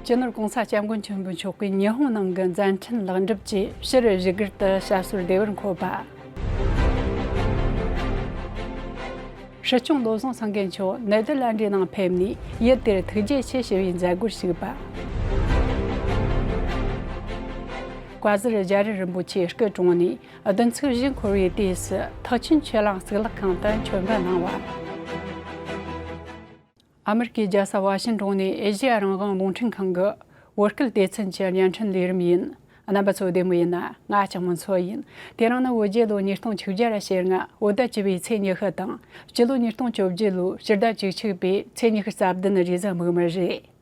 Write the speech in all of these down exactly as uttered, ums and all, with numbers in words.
སྤྱི་ནོར་༸གོང་ས་༸སྐྱབས་མགོན་ཆེན་པོ་མཆོག་གིས་ཉི་ཧོང་ནང་གི་མཛད་འཕྲིན་ལེགས་འགྲུབ་ཀྱིས་སྤྱིར་བཞུགས་སྒར་དུ་ཞབས་སོར་བདེ་བར་འཁོད་པ། སྲིད་སྐྱོང་བློ་བཟང་སེང་གེ་མཆོག་ནེ་དར་ལན་ཌི་ནང་ཕེབས་ནས་ཡུལ་དེར་ཐུགས་རྗེ་ཆེ་ཞུ་བའི་མཛད་སྒོར་ཞུགས་པ། བཀའ་ཟུར་རྒྱ་རི་རིན་པོ་ཆེ་སྐུ་གྲོངས་ནས་བདུན་ཚིགས་བཞི་འཁོར་བའི་དུས་སུ་ཐེག་ཆེན་ཆོས་གླིང་གཙུག་ལག་ཁང་དུ་མཆོད་འབུལ་གནང་བ། ཨ་མི་རི་ཀའི་རྒྱལ་ས་ཝ་ཤིང་ཏོན་ནས་ཨེ་ཤེ་ཡ་རང་དབང་རླུང་འཕྲིན་ཁང་གི་བོད་སྐད་སྡེ་ཚན་གྱི་བརྙན་འཕྲིན་ལས་རིམ་ཡིན། རྣམ་པ་ཚོ་བདེ་མོ་ཡིན་ན། ང་ལྕགས་མོ་མཚོ་ཡིན། དེ་རིང་ནི་བོད་རྒྱལ་ལོ་ཉིས་སྟོང་བཅོ་བརྒྱད་ཞེ་ལྔ། བོད་ཟླ་བཅུ་པའི་ཚེས་ཉི་ཤུ་དང་། སྤྱི་ལོ་ཉིས་སྟོང་བཅོ་བརྒྱད་ལོའི་སྤྱི་ཟླ་བཅུ་གཅིག་པའི་ཚེས་ཉི་ཤུ་རྩ་བདུན་རེས་གཟའ་མིག་དམར་རེད།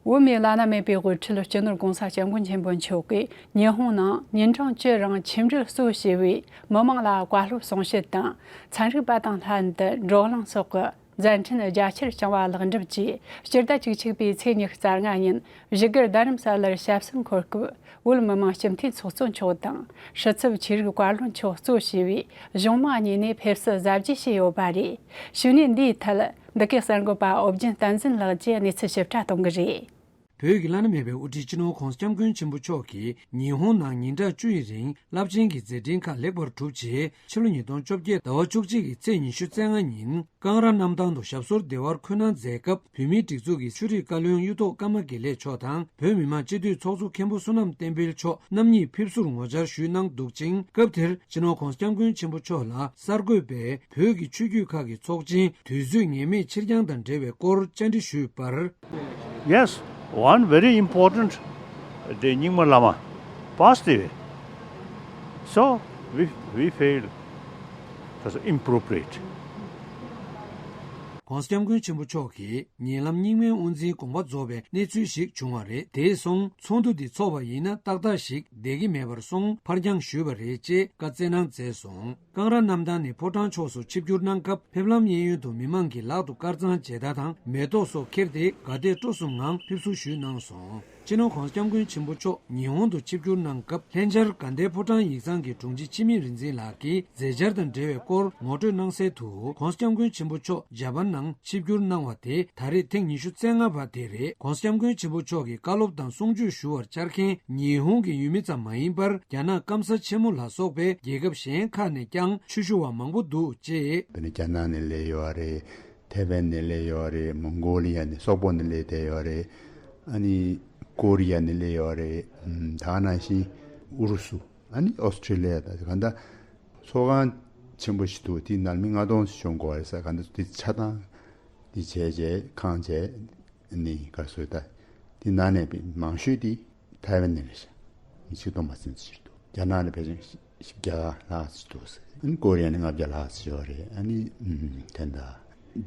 བོད་མིའི་བླ་ན་མེད་པའི་དབུ་ཁྲིད་སྤྱི་ནོར་༸གོང་ས་༸སྐྱབས་མགོན་ཆེན་པོ་མཆོག་གིས་ཉི་ཧོང་ནང་ཉིན་གྲངས་བཅུ་རིང་ཆིངས་འགྲིག་གཙོ་བྱས་པའི་མི་མང་ལ་བཀའ་སློབ་གསུང་བཤད་དང་། ཚན་རིག་པ་དང་ལྷན་དུ་བགྲོ་གླེང་སོགས་ཀྱི་མཛད་འཕྲིན་རྒྱ་ཆེར་བསྐྱངས་པ་ལེགས་འགྲུབ་ཀྱིས། སྤྱི་ཟླ་བཅུ་གཅིག་པའི་ཚེས་ཉི་ཤུ་རྩ་ལྔ་ཉིན་བཞུགས་སྒར་རྡ་རམ་ས་ལར་ཞབས་སོར་འཁོད་སྐབས། བོད་མི་མང་སྤྱི་འཐུས་ཚོགས་གཙོ་མཆོག་དང་། སྲིད་ཚབ་ཆོས་རིག་བཀའ་བློན་མཆོག་གཙོ་བྱས་པའི་གཞུང་མང་གཉིས་ནས་ཕེབས་བསུ་གཟབ་རྒྱས་བྱས་ཡོད་པ་རེད། བྱས་ནས་འདིའི་ཐད་འདི་གའི་གསར་འགོད་པ་ཨོ་རྒྱན་བསྟན་འཛིན་ལགས་ཀྱིས་གནས་ཚུལ་ཞིབ་ཕྲ་གཏོང་གི་རེད། བོད་ཀྱི་བླ་ན་མེད་པའི་དབུ་ཁྲིད་སྤྱི་ནོར་༸གོང་ས་༸སྐྱབས་མགོན་ཆེན་པོ་མཆོག་གིས་ཉི་ཧོང་ནང་ཉིན་གྲངས་བཅུ་ཡི་རིང་རླབས་ཆེན་གྱི་མཛད་འཕྲིན་ཁག་ལེགས་པར་གྲུབ་རྗེས། ཕྱི་ལོ་ཉིས་སྟོང་བཅོ་བརྒྱད་ཟླ་བ་བཅུ་གཅིག་གི་ཚེས་ཉི་ཤུ་རྩ་ལྔ་ཉིན་ཀང་ར་གནམ་ཐང་དུ་ཞབས་སོར་བདེ་བར་འཁོད་གནང་མཛད་སྐབས། བོད་མིའི་སྒྲིག་འཛུགས་ཀྱི་ཆོས་རིག་བཀའ་བློན་གཡུ་ཐོག་ཀརྨ་དགེ་ལེགས་མཆོག་དང་། བོད་མི་མང་སྤྱི་འཐུས་ཚོགས་གཙོ་མཁན་པོ་བསོད་ནམས་བསྟན་འཕེལ་མཆོག་རྣམ་གཉིས་ཕེབས་བསུར་ངོ་བཅར་ཞུས་གནང་འདུག་ཅིང་། སྐབས་དེར་སྤྱི་ནོར་༸གོང་ས་༸སྐྱབས་མགོན་ཆེན་པོ་མཆོག་ལ་གསར་འགོད་པས་བོད་ཀྱི་ཆོས་བརྒྱུད་ཁག་གི་ཚོགས་ཆེན་དུས་ཚོད་ངེས་མེད་ཕྱིར་འགྱངས་དང་འབྲེལ་བའི་སྐོར་བཅར་འདྲི་ཞུས་པར། Yes, one very important day, Nyingma Lama passed away. So we, we feel that's inappropriate. ༸གོང་ས་༸སྐྱབས་མགོན་ཆེན་པོ་མཆོག་གིས་ཉེ་ལམ་རྙིང་མའི་དབུ་འཛིན་དགོངས་པ་རྫོགས་པའི་གནས་ཚུལ་ཞིག་བྱུང་བ་རེད། དེ་སོང་ཚོགས་འདུ་འདི་འཚོགས་པ་ཡིན་ན་ཏག་ཏག་ཞིག་བསྡད་ཀྱི་མེད་པར་སོང་ཕར་འགྱངས་ཞུས་པ་རེད་ཅེས་བཀའ་སྩལ་གནང་མཛད་སོང་། ཀང་ར་གནམ་ཐང་ནས་ཕོ་བྲང་ཕྱོགས་སུ་ཆིབས་བསྒྱུར་གནང་སྐབས། ཕེབས་ལམ་གཡས་གཡོན་དུ་མི་མང་གིས་ལག་ཏུ་དཀར་གཙང་མཇལ་དར་དང་མེ་ཏོག་སོགས་ཁྱེར་ཏེ་དགའ་དད་སྤྲོ་གསུམ་ངང་ཕེབས་བསུ་ཞུས་གནང་སོང་། སྤྱི་ནོར་༸གོང་ས་༸སྐྱབས་མགོན་ཆེན་པོ་མཆོག་ཉི་ཧོང་དུ་ཆིབས་བསྒྱུར་གནང་སྐབས། ལྷན་བཅར་དགའ་ལྡན་ཕོ་བྲང་ཡིག་ཚང་གི་དྲུང་ཆེ་འཆི་མེད་རིག་འཛིན་ལགས་ཀྱིས་མཛད་འཆར་དང་འབྲེལ་བའི་སྐོར་ངོ་སྤྲོད་གནང་གསལ་དུ། ༸གོང་ས་༸སྐྱབས་མགོན་ཆེན་པོ་མཆོག་ཇ་པན་ནང་ཆིབས་བསྒྱུར་གནང་བ་དེ་ད་རེས་ཐེངས་ཉི་ཤུ་རྩ་ལྔ་པ་དེ་རེད། ༸གོང་ས་༸སྐྱབས་མགོན་ཆེན་པོ་མཆོག་གི་བཀའ་སློབ་དང་གསུང་ཆོས་ཞུ་བར་བཅར་མཁན་ཉི་ཧོང་གི་ཡུལ་མི་ཙམ་མ་ཡིན་པར། རྒྱ་ནག་སྐམ་ས་ཆེན་མོ་ལ་སོགས་པའི་རྒྱལ་ཁབ་གཞན་ཁག་ནས་ཀྱང་ཆོས་ཞུ་བ་མང་པོ་འདུག་ཅེས། དེ་ནི་རྒྱ་ནག་ནས་སླེབས་ཡོད་རེད། ཐའེ་ཝན་ནས་སླེབས་ཡོད་རེད། མོང་གོ་ལི་ཡ་ནས་སོག་པོ་ནས་སླེབས་བསྡད་ཡོད་རེད། ཨ་ནི་ཀོ་རི་ཡ་ནས་སླེབས་ཡོད་རེད། ཨམ། ད་ག་ནང་བཞིན་ཨུ་རུ་སུ། ཨ་ནི་ཨོ་སི་ཁྲི་ལི་ཡ་དང་གང་ལྟར་ཚོགས་ཁང་ཆེན་པོ་ཞིག་འདུག་དེ་ནང་མི་ལྔ་སྟོང་ཞིག་ཤོང་དགོས་རེད་ཟེར། གང་ལྟར་དེ་ཆ་ཚང་དེ་བྱས་རྗེས་ཁང་བྱས་ནི་ག་སོ་ད། དེ་ནང་ནས་མང་ཤོས་དེ་ཐའེ་ཝན་ནས་རེད་ཤག་མི་ཆིག་སྟོང་མ་ཟིན་ཙམ་ཞིག་འདུག་རྒྱ་ནག་ནས་ཕལ་ཆེར་བཞི་བརྒྱ་ལྷག་ཙམ་འདུག་ཟེར། ཨ་ནི་ཀོ་རི་ཡ་ནས་ལྔ་བརྒྱ་ལྷག་ཙམ་ཡོད་རེད། ཨ་ནི་ཨམ། དེ་འདྲ་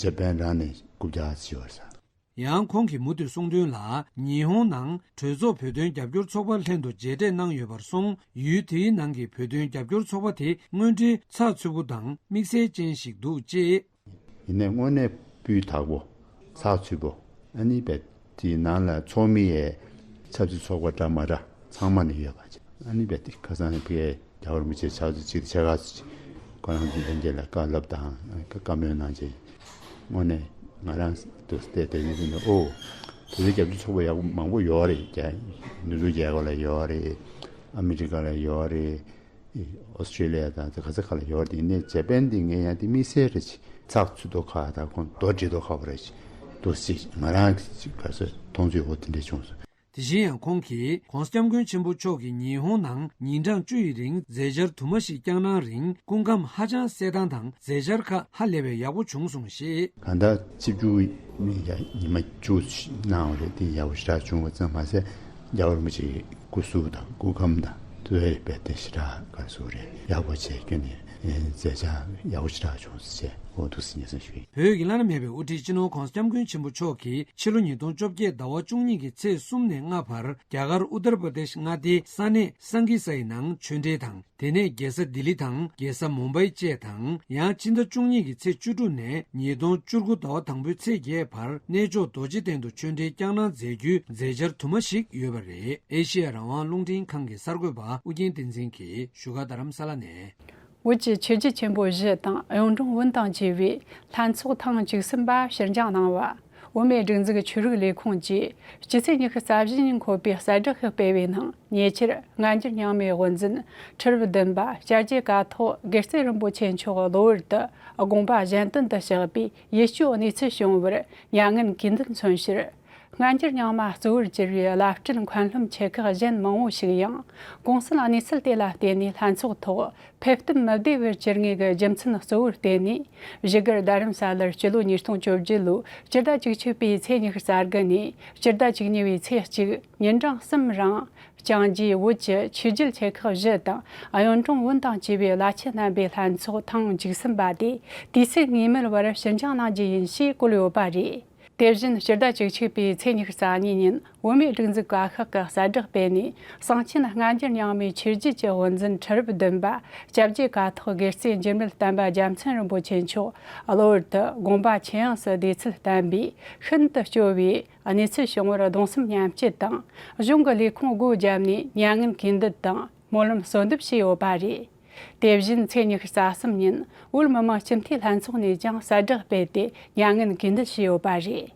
ཇ་པན་རང་ནས་དགུ་བརྒྱ་ཙམ་ཡོད་རེད་ཟེར། ཡང་ཁོང་གིས་མུ་མཐུད་གསུངས་དོན་ལ། ཉི་ཧོང་ནང་གྲོས་ཚོགས་བོད་དོན་རྒྱབ་སྐྱོར་ཚོགས་པ་ལྷན་དུ་མཇལ་འཕྲད་གནང་ཡོད་པར་སོང་། ཡུལ་དེའི་ནང་གི་བོད་དོན་རྒྱབ་སྐྱོར་ཚོགས་པ་དེ་དངོས་འབྲེལ་ཚགས་ཚུད་པོ་དང་དམིགས་བསལ་ཅན་ཞིག་འདུག་ཅེས། ཡིན་ནའི་དངོས་གནས་སྤུས་དག་པོ། ཚགས་ཚུད་པོ། ཨ་ནི་བས་དེའི་ནང་ལ་ཚོགས་མི་ཡས་ཆབ་སྲིད་ཚོགས་པ་འདྲ་མ་འདྲ་ཚང་མ་ནས་ཡོད་པ་བྱས། ཨ་ནི་བས་དེ་ཁ་སང་ཕ་གིའི་རྒྱལ་བ་རིན་པོ་ཆེ་ཕྱག་ཚོད་གཅིག་དང་ཕྱེད་ཀ་ཙམ་ཅིག་ཁོ་རང་ཚོ་ལྷན་རྒྱས་ལ་བཀའ་སློབ་དང་བཀའ་མོལ་གནང་རྗེས། དངོས་གནས་ང་རང་དུ་བལྟས་དེ་ནས་དེ་ནས་ཨོ། བོད་རིགས་རྒྱབ་སྐྱོར་ཚོགས་པ་ཡག་པོ་མང་པོ་ཡོད་རེད། རྒྱ། དེ་ཚོ་རྒྱ་གར་ལ་ཡོད་རེད། ཨ་མི་རི་ཀ་ལ་ཡོད་རེད། ཨོ་སི་ཁྲི་ལི་ཡ་དང་དེ་ག་ས་ག་ལ་ཡོད་རེད། ཡིན་ནའི་ཇ་པན་འདི་ངས་ཡང་དེ་དམིགས་བསལ་རེད་ཅེས། ཚགས་ཚུད་མདོག་ཁ་དང་ཁོང་མདོར་བསྡུས་མདོག་ཁ་པོ་རེད་ཅེས། འདུག་སེ་ང་རང་གི་ག་ས་མཐོང་ཚུལ་འོ་དེ་འདྲ་བྱུང་སོང་། དེ་བཞིན་ཡང་ཁོང་གིས་༸གོང་ས་༸སྐྱབས་མགོན་ཆེན་པོ་མཆོག་གིས་ཉི་ཧོང་ནང་ཉིན་གྲངས་བཅུ་ཡི་རིང་མཛད་འཆར་དུ་མ་ཞིག་བསྐྱངས་གནང་རིང་། སྐུ་ཁམས་ཧ་ཅང་གསལ་ཐང་དང་མཛད་འཆར་ཁག་ཧ་ལས་པའི་ཡག་པོ་བྱུང་སོང་ཞེས། གང་ལྟར་ཆིབས་བསྒྱུར་ནི་ཡ་ཉི་མ་བཅུ་གནང་བ་རེད། དེ་ཡག་པོ་ཞེ་དྲག་བྱུང་བ་ཙམ་མ་ཟད། རྒྱལ་བ་རིན་པོ་ཆེའི་སྐུ་གཟུགས་དང་སྐུ་ཁམས་དང་དེ་བས་དཔེ་དེ་ཞེ་དྲག་དགའ་བསུ་རེད། ཡག་པོ་བྱས་ཁྱོན་ནས་ མཛད་འཆར་ཡག་པོ་ཞེ་དྲག་བྱུང་ཟེར་འོ་འདུག་སེ་སྙན་སེང་ཞུ་ཡིན། བོད་ཀྱི་བླ་ན་མེད་པའི་དབུ་ཁྲིད་སྤྱི་ནོར་༸གོང་ས་༸སྐྱབས་མགོན་ཆེན་པོ་མཆོག་གིས་ཕྱི་ལོ་ཉིས་སྟོང་བཅོ་བརྒྱད་ཟླ་བ་བཅུ་གཉིས་ཀྱི་ཚེས་གསུམ་ནས་ལྔ་བར་རྒྱ་གར་ཨུ་ཏར་པ་དེཤ་མངའ་སྡེའི་ས་གནས་སང་གི་ས་ཡི་ནང་ཆོས་འབྲེལ་དང་། དེ་ནས་རྒྱལ་ས་ལྡི་ལི་དང་རྒྱལ་ས་མུམ་བྷའི་བཅས་དང་། ཡང་ཕྱི་ཟླ་བཅུ་གཉིས་ཀྱི་ཚེས་བཅུ་དྲུག་ནས་ཉིས་སྟོང་བཅུ་དགུ་ཟླ་བ་དང་པོའི་ཚེས་བརྒྱད་བར་གནས་མཆོག་རྡོ་རྗེ་གདན་དུ་ཆོས་འབྲེལ་བསྐྱངས་གནང་མཛད་རྒྱུའི་མཛད་འཆར་དུ་མ་ཞིག་ཡོད་པ་རེད། ཨེ་ཤེ་ཡ་རང་དབང་རླུང་འཕྲིན་ཁང་གི་གསར་འགོད་པ་ཨུ་རྒྱན་བསྟན་འཛིན་གྱིས་བཞུགས་སྒར་རྡ་རམ་ས་ལ་ནས། བོད་ཀྱི་ཆོས་བརྒྱུད་ཆེན་པོ་བཞི་དང་གཡུང་དྲུང་བོན་དང་བཅས་པའི་ལྷན་ཚོགས་ཐེངས་བཅུ་གསུམ་པ་ཕྱིར་འགྱངས་གནང་བ། བོད་མིའི་སྒྲིག་འཛུགས་ཆོས་རིག་ལས་ཁུངས་ཀྱིས་སྤྱི་ཚེས་ཉི་ཤུ་རྩ་བཞི་ཉིན་འཁོད་པའི་གསལ་བསྒྲགས་ཤིག་སྤེལ་བའི་ནང་ཉེ་ཆར་སྔ་འགྱུར་རྙིང་མའི་དབུ་འཛིན་ཁྲི་རབས་བདུན་པ་སྐྱབས་རྗེ་ཀཿཐོག་དགེ་རྩེ་རིན་པོ་ཆེ་མཆོག་གློ་བུར་དུ་དགོངས་པ་གཞན་དོན་དུ་གཤེགས་པའི་ཡིད་སྐྱོའི་གནས་ཚུལ་བྱུང་བར་མྱ་ངན་གུས་འདུད་མཚོན་ཕྱིར། སྔ་འགྱུར་རྙིང་མ་གཙོ་བོར་གྱུར་པའི་བླ་སྤྲུལ་མཁན་སློབ་ཆེ་ཁག་གཞན་མང་བོ་ཞིག་ཡང་གོང་གསལ་གནས་ཚུལ་དེ་ལ་བརྟེན་ནས་ལྷན་ཚོགས་ཐོག་ཕེབས་སྟོན་མི་བདེ་བར་གྱུར་ངེས་ཀྱི་རྒྱུ་མཚན་གཙོ་བོར་བརྟེན་ནས། བཞུགས་སྒར་རྡ་རམ་ས་ལར་སྤྱི་ལོ་ཉིས་སྟོང་བཅོ་བརྒྱད་ལོའི་སྤྱི་ཟླ་བཅུ་གཅིག་པའི་ཚེས་ཉི་ཤུ་རྩ་དགུ་ནས་སྤྱི་ཟླ་བཅུ་གཉིས་པའི་ཚེས་གཅིག་ཉིན་གྲངས་གསུམ་རིང་། ལྕང་རྒྱའི་བོད་ཀྱི་ཆོས་བརྒྱུད་ཆེ་ཁག་བཞི་དང་གཡུང་དྲུང་བོན་དང་བཅས་པའི་བླ་ཆེན་རྣམ་པའི་ལྷན་ཚོགས་ཐེངས་བཅུ་གསུམ་པ་དེ་དུས་ཚོད་ངེས་མེད་བར་ཕྱིར་འགྱངས་གནང་རྒྱུ་ཡིན་ཞེས་བཀོད་ཡོད་པ་རེད། དེ་བཞིན་སྤྱི་ཟླ་བཅུ་གཅིག་པའི་ཚེས་ཉི་ཤུ་རྩ་གཉིས་ཉིན་བོད་མིའི་སྒྲིག་འཛུགས་བཀའ་ཤག་གིས་གསལ་བསྒྲགས་སྤེལ་ནས། གསང་ཆེན་སྔ་འགྱུར་རྙིང་མའི་ཆོས་བརྒྱུད་ཀྱི་དབུ་འཛིན་ཁྲི་རབས་བདུན་པ་སྐྱབས་རྗེ་ཀཿཐོག་དགེ་རྩེ་འགྱུར་མེད་བསྟན་པ་རྒྱལ་མཚན་རིན་པོ་ཆེ་མཆོག་གློ་བུར་དུ་དགོངས་པ་ཆེ་ཡངས་སུ་བདེ་ཚུལ་བསྟན་པའི་ཤིན་ཏུ་སྐྱོ་བའི་གནས་ཚུལ་བྱུང་བར་གདུང་སེམས་མཉམ་སྐྱེད་དང་། གཞུང་གི་ལས་ཁུངས་སྒོ་བརྒྱབ་ནས་མྱ་ངན་གུས་འདུད་དང་སྨོན་ལམ་གསོལ་འདེབས་བྱས་ཡོད་པ་རེད། དེ་བཞིན་ཚེས་ཉི་ཤུ་རྩ་གསུམ་ཉིན་བོད་མི་མང་སྤྱི་འཐུས་ལྷན་ཚོགས་ནས་ཀྱང་གསལ་བསྒྲགས་སྤེལ་ཏེ་མྱ་ངན་གུས་འདུད་བྱས་ཡོད་པ་རེད།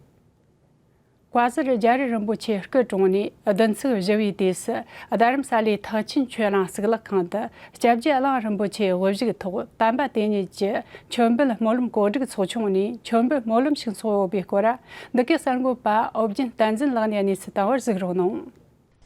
བཀའ་ཟུར་རྒྱ་རི་རིན་པོ་ཆེ་སྐུ་གྲོངས་ནས་བདུན་ཚིགས་བཞི་པའི་དུས་སུ་རྡ་རམ་ས་ལའི་ཐེག་ཆེན་ཆོས་གླིང་གཙུག་ལག་ཁང་དུ་སྐྱབས་རྗེ་གླང་རིན་པོ་ཆེའི་དབུ་བཞུགས་ཐོག་དམ་པ་དེ་ཉིད་ཀྱི་མཆོད་འབུལ་སྨོན་ལམ་གོ་སྒྲིག་ཚོགས་ཆུང་ནས་མཆོད་འབུལ་སྨོན་ལམ་ཞིག་ཚོགས་ཡོད་པའི་སྐོར། འདི་གའི་གསར་འགོད་པ་ཨོ་རྒྱན་བསྟན་འཛིན་ལགས་ནས་གནས་ཚུལ་བཏང་བར་གཟིགས་རོགས་གནང་།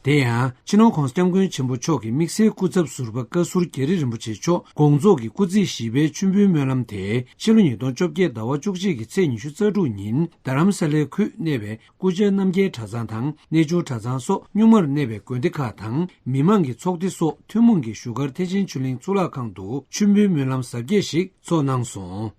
དེ་ཡང་། སྤྱི་ནོར་༸གོང་ས་༸སྐྱབས་མགོན་ཆེན་པོ་མཆོག་གི་དམིགས་བསལ་སྐུ་ཚབ་ཟུར་པ་བཀའ་ཟུར་རྒྱ་རི་རིན་པོ་ཆེ་མཆོག་དགོངས་རྫོགས་ཀྱི་སྐུ་ཚེ་བཞི་པའི་མཆོད་འབུལ་སྨོན་ལམ་དེ་ཕྱི་ལོ་ཉིས་སྟོང་བཅོ་བརྒྱད་ཟླ་བ་བཅུ་གཅིག་གི་ཚེས་ཉི་ཤུ་རྩ་དྲུག་ཉིན་རྡ་རམ་ས་ལའི་ཁུལ་གནས་པའི་སྐུ་བཅར་རྣམ་རྒྱལ་གྲྭ་ཚང་དང་གནས་མཆོག་གྲྭ་ཚང་སོགས་གཉུག་མར་གནས་པའི་དགོན་སྡེ་ཁག་དང་མི་མང་གི་ཚོགས་སྡེ་སོགས་ཐུན་མོང་གིས་བཞུགས་སྒར་ཐེག་ཆེན་ཆོས་གླིང་གཙུག་ལག་ཁང་དུ་མཆོད་འབུལ་སྨོན་ལམ་གཟབ་རྒྱས་ཤིག་ཚོགས་གནང་སོང་།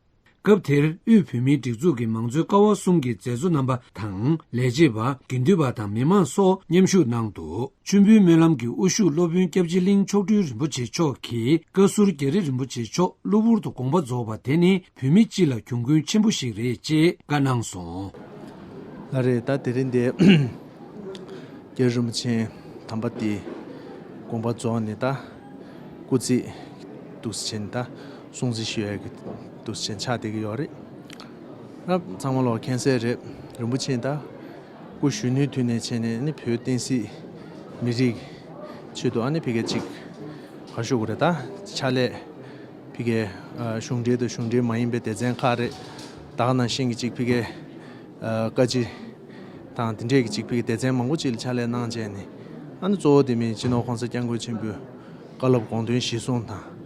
སྐབས་དེར་དབུས་བོད་མིའི་སྒྲིག་འཛུགས་ཀྱི་མང་གཙོའི་ཀ་བ་གསུམ་གྱི་མཛད་གཙོ་རྣམ་པ་དང་ལས་བྱེད་པ། དགེ་འདུན་པ་དང་མི་མང་སོགས་མཉམ་ཞུགས་གནང་འདུག་མཆོད་འབུལ་སྨོན་ལམ་གྱི་དབུ་བཞུགས་སློབ་དཔོན་སྐྱབས་རྗེ་གླིང་མཆོག་སྤྲུལ་རིན་པོ་ཆེ་མཆོག་གིས་བཀའ་ཟུར་རྒྱ་རི་རིན་པོ་ཆེ་མཆོག་གློ་བུར་དུ་དགོངས་པ་རྫོགས་པ་དེ་ནི་བོད་མི་སྤྱི་ལ་གྱོང་གུན་ཆེན་པོ་ཞིག་རེད་ཅེས་བཀའ་གནང་སོང་། ལགས་རེད། ད་དེ་རིང་འདི་རྒྱ་རི་རིན་པོ་ཆེ་དམ་པ་དེ་དགོངས་པ་རྫོགས་ནས་ད་སྐུ་ཚེ་འདུག་སེ་བྱས་ནས་ད་སྲུང་བརྩི་ཞུ་ཡ་གི་འདུག་སེ་བྱས་ནས་ཆགས་བསྡད་ཀྱི་ཡོད་རེད། ད་ཚང་མ་ལོག་མཁྱེན་གསལ་རེད། རིན་པོ་ཆེ་ད་སྐུ་གཞོན་ནུའི་དུས་ནས་བྱས་ནས་ནི་བོད་བསྟན་སྲིད་མི་རིགས་ཆེད་དུ་ཨ་ནི་ཕ་གི་ཅིག་ག་ཞུ་དགོས་རེད། ད་ཕྱག་ལས་ཕ་གི་གཞུང་འབྲེལ་དང་གཞུང་འབྲེལ་མ་ཡིན་པའི་སྡེ་ཚན་ཁག་རེད། ད་ག་ནང་བཞིན་གྱི་ཅིག་ཕ་གི་བཀའ་སྤྱི་དང་དེ་འདྲས་ཀྱི་ཅིག་ཕ་གི་སྡེ་ཚན་མང་པོ་ཅིག་ལ་ཕྱག་ལས་གནང་བྱས་ནས་ཨ་ནི་གཙོ་བོ་དེ་མིན་སྤྱི་ནོར་༸གོང་ས་༸སྐྱབས་མགོན་ཆེན་པོའི་བཀའ་སློབ་དགོངས་དོན་གཞིར་བཟུང་དང་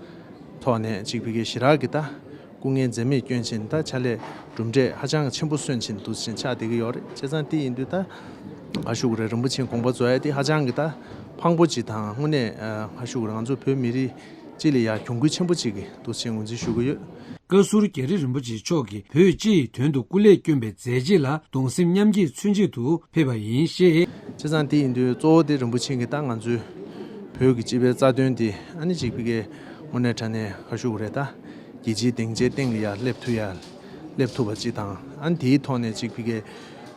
ཐོག་ནས་ཅིག་ཕ་གི་ཞེ་དྲག་གི་ད་སྐུ་ངལ་འཛེམས་མེད་བསྐྱོན་བྱས་ནས་ད་ཕྱག་ལས་གྲུབ་འབྲས་ཧ་ཅང་གི་ཆེན་པོ་སོན་བྱས་ནས་འདུག་སེ་ཆགས་བསྡད་ཀྱི་ཡོད་རེད། བྱས་ཙང་དེ་ཡིན་དུས་ད་ག་ཞུ་དགོས་རེད། རིན་པོ་ཆེ་དགོངས་པ་རྫོགས་ཡ་དེ་ཧ་ཅང་གི་ད་ཕངས་པོ་ཅིག་དང་དངོས་གནས་ག་ཞུ་དགོས་རེད། ང་ཚོ་བོད་མི་རིགས་སྤྱི་ལ་ཡ་གྱོང་གུན་ཆེན་པོ་ཅིག་གི་འདུག་སེ་ངོས་འཛིན་ཞུ་གི་ཡོད། བཀའ་ཟུར་རྒྱ་རི་རིན་པོ་ཆེ་མཆོག་གིས་བོད་སྤྱི་ཡི་དོན་དུ་སྐུ་ལས་བསྐྱོན་པའི་མཛད་རྗེས་ལ་གདུང་སེམས་མཉམ་སྐྱེད་མཚོན་ཆེད་དུ་ཕེབས་པ་ཡིན་ཞེས། བྱས་ཙང་དེ་ཡིན་དུས་གཙོ་བོ་དེ་རིན་པོ་ཆེ་གིས་ད་ང་ཚོའི་བོད་ཀྱི་སྤྱི་པའི་རྩ་དོན་དེ་ཨ་ནི་ཅིག་ཕ་གི་དངོས་གནས་དྲང་གནས་ག་ཞུ་དགོས་རེད། ད་རྒྱལ་སྤྱིའི་སྡིངས་ཆའི་སྟེང་ལ་ཡ་སླེབས་ཐུབ་ཡ་སླེབས་ཐུབ་པ་ཅིག་དང་ཨ་ནི་དེའི་ཐོག་ནས་ཅིག་ཕ་གི་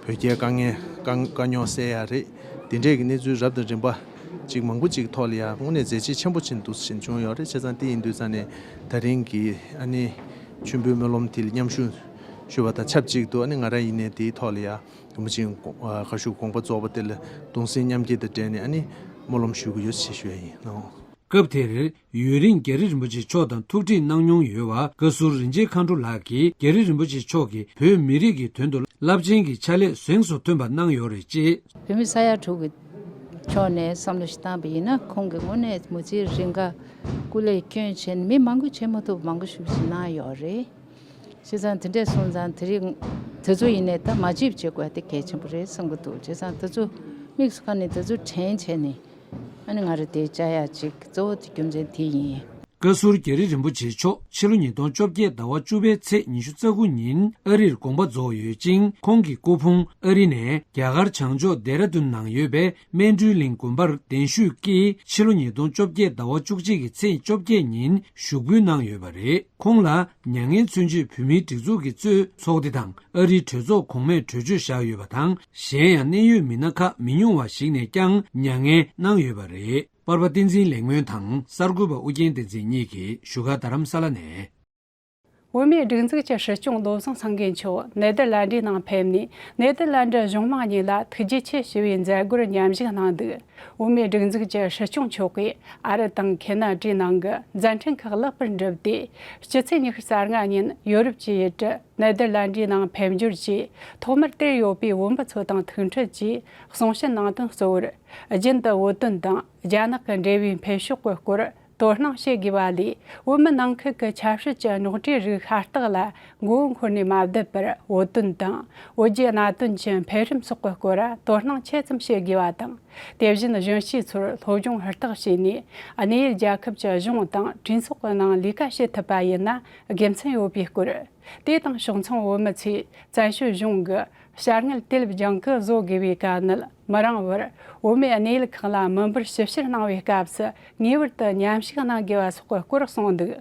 བོད་རྒྱའི་དཀའ་ངལ་དཀའ་དཀའ་རྙོག་སེལ་ཡ་རེད། དེ་འདྲས་ཀྱི་གནས་ཚུལ་རབ་དང་རིམ་པ་ཅིག་མང་པོ་ཅིག་ཐོག་ལ་ཡ་དངོས་གནས་མཛད་རྗེས་ཆེན་པོ་ཅིག་འདུག་སེ་བྱུང་ཡོད་རེད། བྱས་ཙང་དེ་ཡིན་དུས་ཙང་ནས་ད་རིང་གི་ཨ་ནི་མཆོད་འབུལ་སྨོན་ལམ་དེ་ལ་མཉམ་ཞུགས་ཞུ་བ་དང་ཆབས་ཅིག་ཏུ་ཨ་ནི་ང་རང་ཡིན་ནའི་དེའི་ཐོག་ལ་ཡ་དུམ་བུ་ཅིག་ག་ཞུ་དགོངས་པ་རྫོགས་པ་དེ་ལ་གདུང་སེམས་མཉམ་སྐྱེད་དང་འབྲེལ་ནས་ཨ་ནི་སྨོན་ལམ་ཞུ་གི་ཡོད་ཅེས་ཞུ་ཡ་ཡིན་ནོ། སྐབས་དེར་ཡུན་རིང་རྒྱ་རི་རིན་པོ་ཆེ་མཆོག་དང་ཐུག་འཕྲད་གནང་མྱོང་ཡོད་པ་བཀའ་ཟུར་རིན་ཆེན་མཁའ་འགྲོ་ལགས་ཀྱིས་རྒྱ་རི་རིན་པོ་ཆེ་མཆོག་གིས་བོད་མི་རིགས་ཀྱི་དོན་དུ་རླབས་ཆེན་གྱི་ཕྱག་ལས་གཟེངས་སུ་ཐོན་པ་གནང་ཡོད་རེད་ཅེས། བོད་མི་ས་ཡ་དྲུག་གི་ཕྱོགས་ནས་བསམ་བློ་ཞིག་བཏང་པ་ཡིན་ན་ཁོང་གིས་དངོས་གནས་མི་ཚེ་རིང་ག་སྐུ་ལས་བསྐྱོན་བྱས་ནས་མི་མང་པོས་བྱེད་མ་ཐུབ་མང་པོ་ཞིག་གནང་ཡོད་རེད། བྱས་ཙང་དེ་འདྲས་སོང་ཙང་དེ་རིང་དེ་ཚོ་ཡིན་ནའི་ད་མ་བརྗེད་བྱེད་དགོས་དེ་གལ་ཆེན་པོ་རེད་བསམ་གྱི་འདུག་བྱས་ཙང་དེ་ཚོ་དམིགས་སུ་བཀར་ནས་དེ་ཚོ་དྲན་བྱས་ནས་ཨ་ནི་ང་རང་དེ་བཅར་ཡ་ཅིག་གཙོ་བོ་དེ་རྒྱུ་མཚན་དེ་ཡིན། བཀའ་ཟུར་རྒྱ་རི་རིན་པོ་ཆེ་མཆོག་ཕྱི་ལོ་ཉིས་སྟོང་བཅོ་བརྒྱད་ཟླ་བ་བཅུ་པའི་ཚེས་ཉི་ཤུ་རྩ་དགུ་ཉིན་ཨ་རིར་དགོངས་པ་རྫོགས་ཡོད་ཅིང་། ཁོང་གི་སྐུ་ཕུང་ཨ་རི་ནས་རྒྱ་གར་བྱང་ཕྱོགས་ལྡེ་ར་ལྡུན་ནང་ཡོད་པའི་སྨན་སྤྲུལ་གླིང་དགོན་པར་གདན་ཞུས་ཀྱིས་ཕྱི་ལོ་ཉིས་སྟོང་བཅོ་བརྒྱད་ཟླ་བ་བཅུ་གཅིག་གི་ཚེས་བཅོ་བརྒྱད་ཉིན་ཞུགས་འབུལ་གནང་ཡོད་པ་རེད། ཁོང་ལ་མྱ་ངན་མཚོན་ཆེད་བོད་མིའི་སྒྲིག་འཛུགས་ཀྱིས་གཙོས་ཚོགས་སྡེ་དང་ཨ་རིའི་གྲོས་ཚོགས་གོང་མས་གྲོས་ཆོད་བཞག་ཡོད་པ་དང་། གཞན་ཡང་གནད་ཡོད་མི་སྣ་ཁག་མི་ཉུང་བ་ཞིག་ནས་ཀྱང་མྱ་ངན་གནང་ཡོད་པ་རེད། པར་པ་བསྟན་འཛིན་ལེགས་སྨོན་དང་གསར་འགོད་པ་ཨུ་རྒྱན་བསྟན་འཛིན་གཉིས་ཀྱིས་བཞུགས་སྒར་རྡ་རམ་ས་ལ་ནས། བོད་མིའི་སྒྲིག་འཛུགས་ཀྱི་སྲིད་སྐྱོང་བློ་བཟང་སེང་གེ་མཆོག་ནེ་དར་ལན་ཌི་ནང་ཕེབས་ནས། ནེ་དར་ལན་ཌི་གཞུང་མང་གཉིས་ལ་ཐུགས་རྗེ་ཆེ་ཞུ་བའི་མཛད་སྒོར་མཉམ་ཞུགས་གནང་འདུག་བོད་མིའི་སྒྲིག་འཛུགས་ཀྱི་སྲིད་སྐྱོང་མཆོག་གིས་ཨ་རི་དང་ཁེ་ན་ཌའི་ནང་གི་མཛད་འཕྲིན་ཁག་ལེགས་པར་འགྲུབ་སྟེ། སྤྱི་ཚེས་ཉི་ཤུ་རྩ་ལྔ་ཉིན་ཡོ་རོབ་ཀྱི་ཡུལ་གྲུ་ནེ་དར་ལན་ཌི་ནང་ཕེབས་འབྱོར་གྱིས། ཐོག་མར་དེར་ཡོད་པའི་བོད་མི་ཚོ་དང་ཐུག་འཕྲད་ཀྱིས་གསུང་བཤད་གནང་དོན་གཙོ་བོར། རྒྱུན་དུ་བོད་དོན་དང་རྒྱ་ནག་གི་འབྲེལ་བའི་འཕེལ་ཕྱོགས་ཀྱི་སྐོར་དོ་སྣང་བྱེད་དགོས་པ་ལས། བོད་མི་ནང་ཁུལ་གྱི་ཆབ་སྲིད་ཀྱི་རྙོག་དྲའི་རིགས་ཤ་སྟག་ལ་མགོ་བོ་འཁོར་ནས་མ་བསྡད་པར། བོད་དོན་དང་བོད་བརྒྱུད་གནད་དོན་གྱི་འཕེལ་རིམ་སོགས་ཀྱི་སྐོར་དོ་སྣང་ཆེ་ཙམ་བྱེད་དགོས་པ་དང་། དེ་བཞིན་གཞོན་སྐྱེས་ཚོར་སློབ་སྦྱོང་ཧུར་ཐག་བྱས་ནས། གནས་ཡུལ་རྒྱལ་ཁབ་ཀྱི་གཞུང་དང་གྲོས་ཚོགས་ཀྱི་ནང་ལས་ཀ་བྱེད་ཐུབ་པ་ཡིན་ན་དགེ་མཚན་ཡོད་པའི་སྐོར། དེ་དང་ཕྱོགས་མཚུངས། བོད་མི་ཚོས་བཙན་བྱོལ་གཞུང་གི་བྱ་དངུལ་དུས་རྒྱུན་གྱི་བཟོ་དགོས་པའི་དཀའ་ངལ་མི་རིང་བར། བོད་མིའི་གནས་ཡུལ་ཁག་ལ་མི་འབོར་ཞིབ་བཤེར་གནང་བའི་སྐབས་སུ་ངེས་པར་དུ་མཉམ་ཞུགས་གནང་དགོས་པ་སོགས་ཀྱི་སྐོར་གསུངས་འདུག་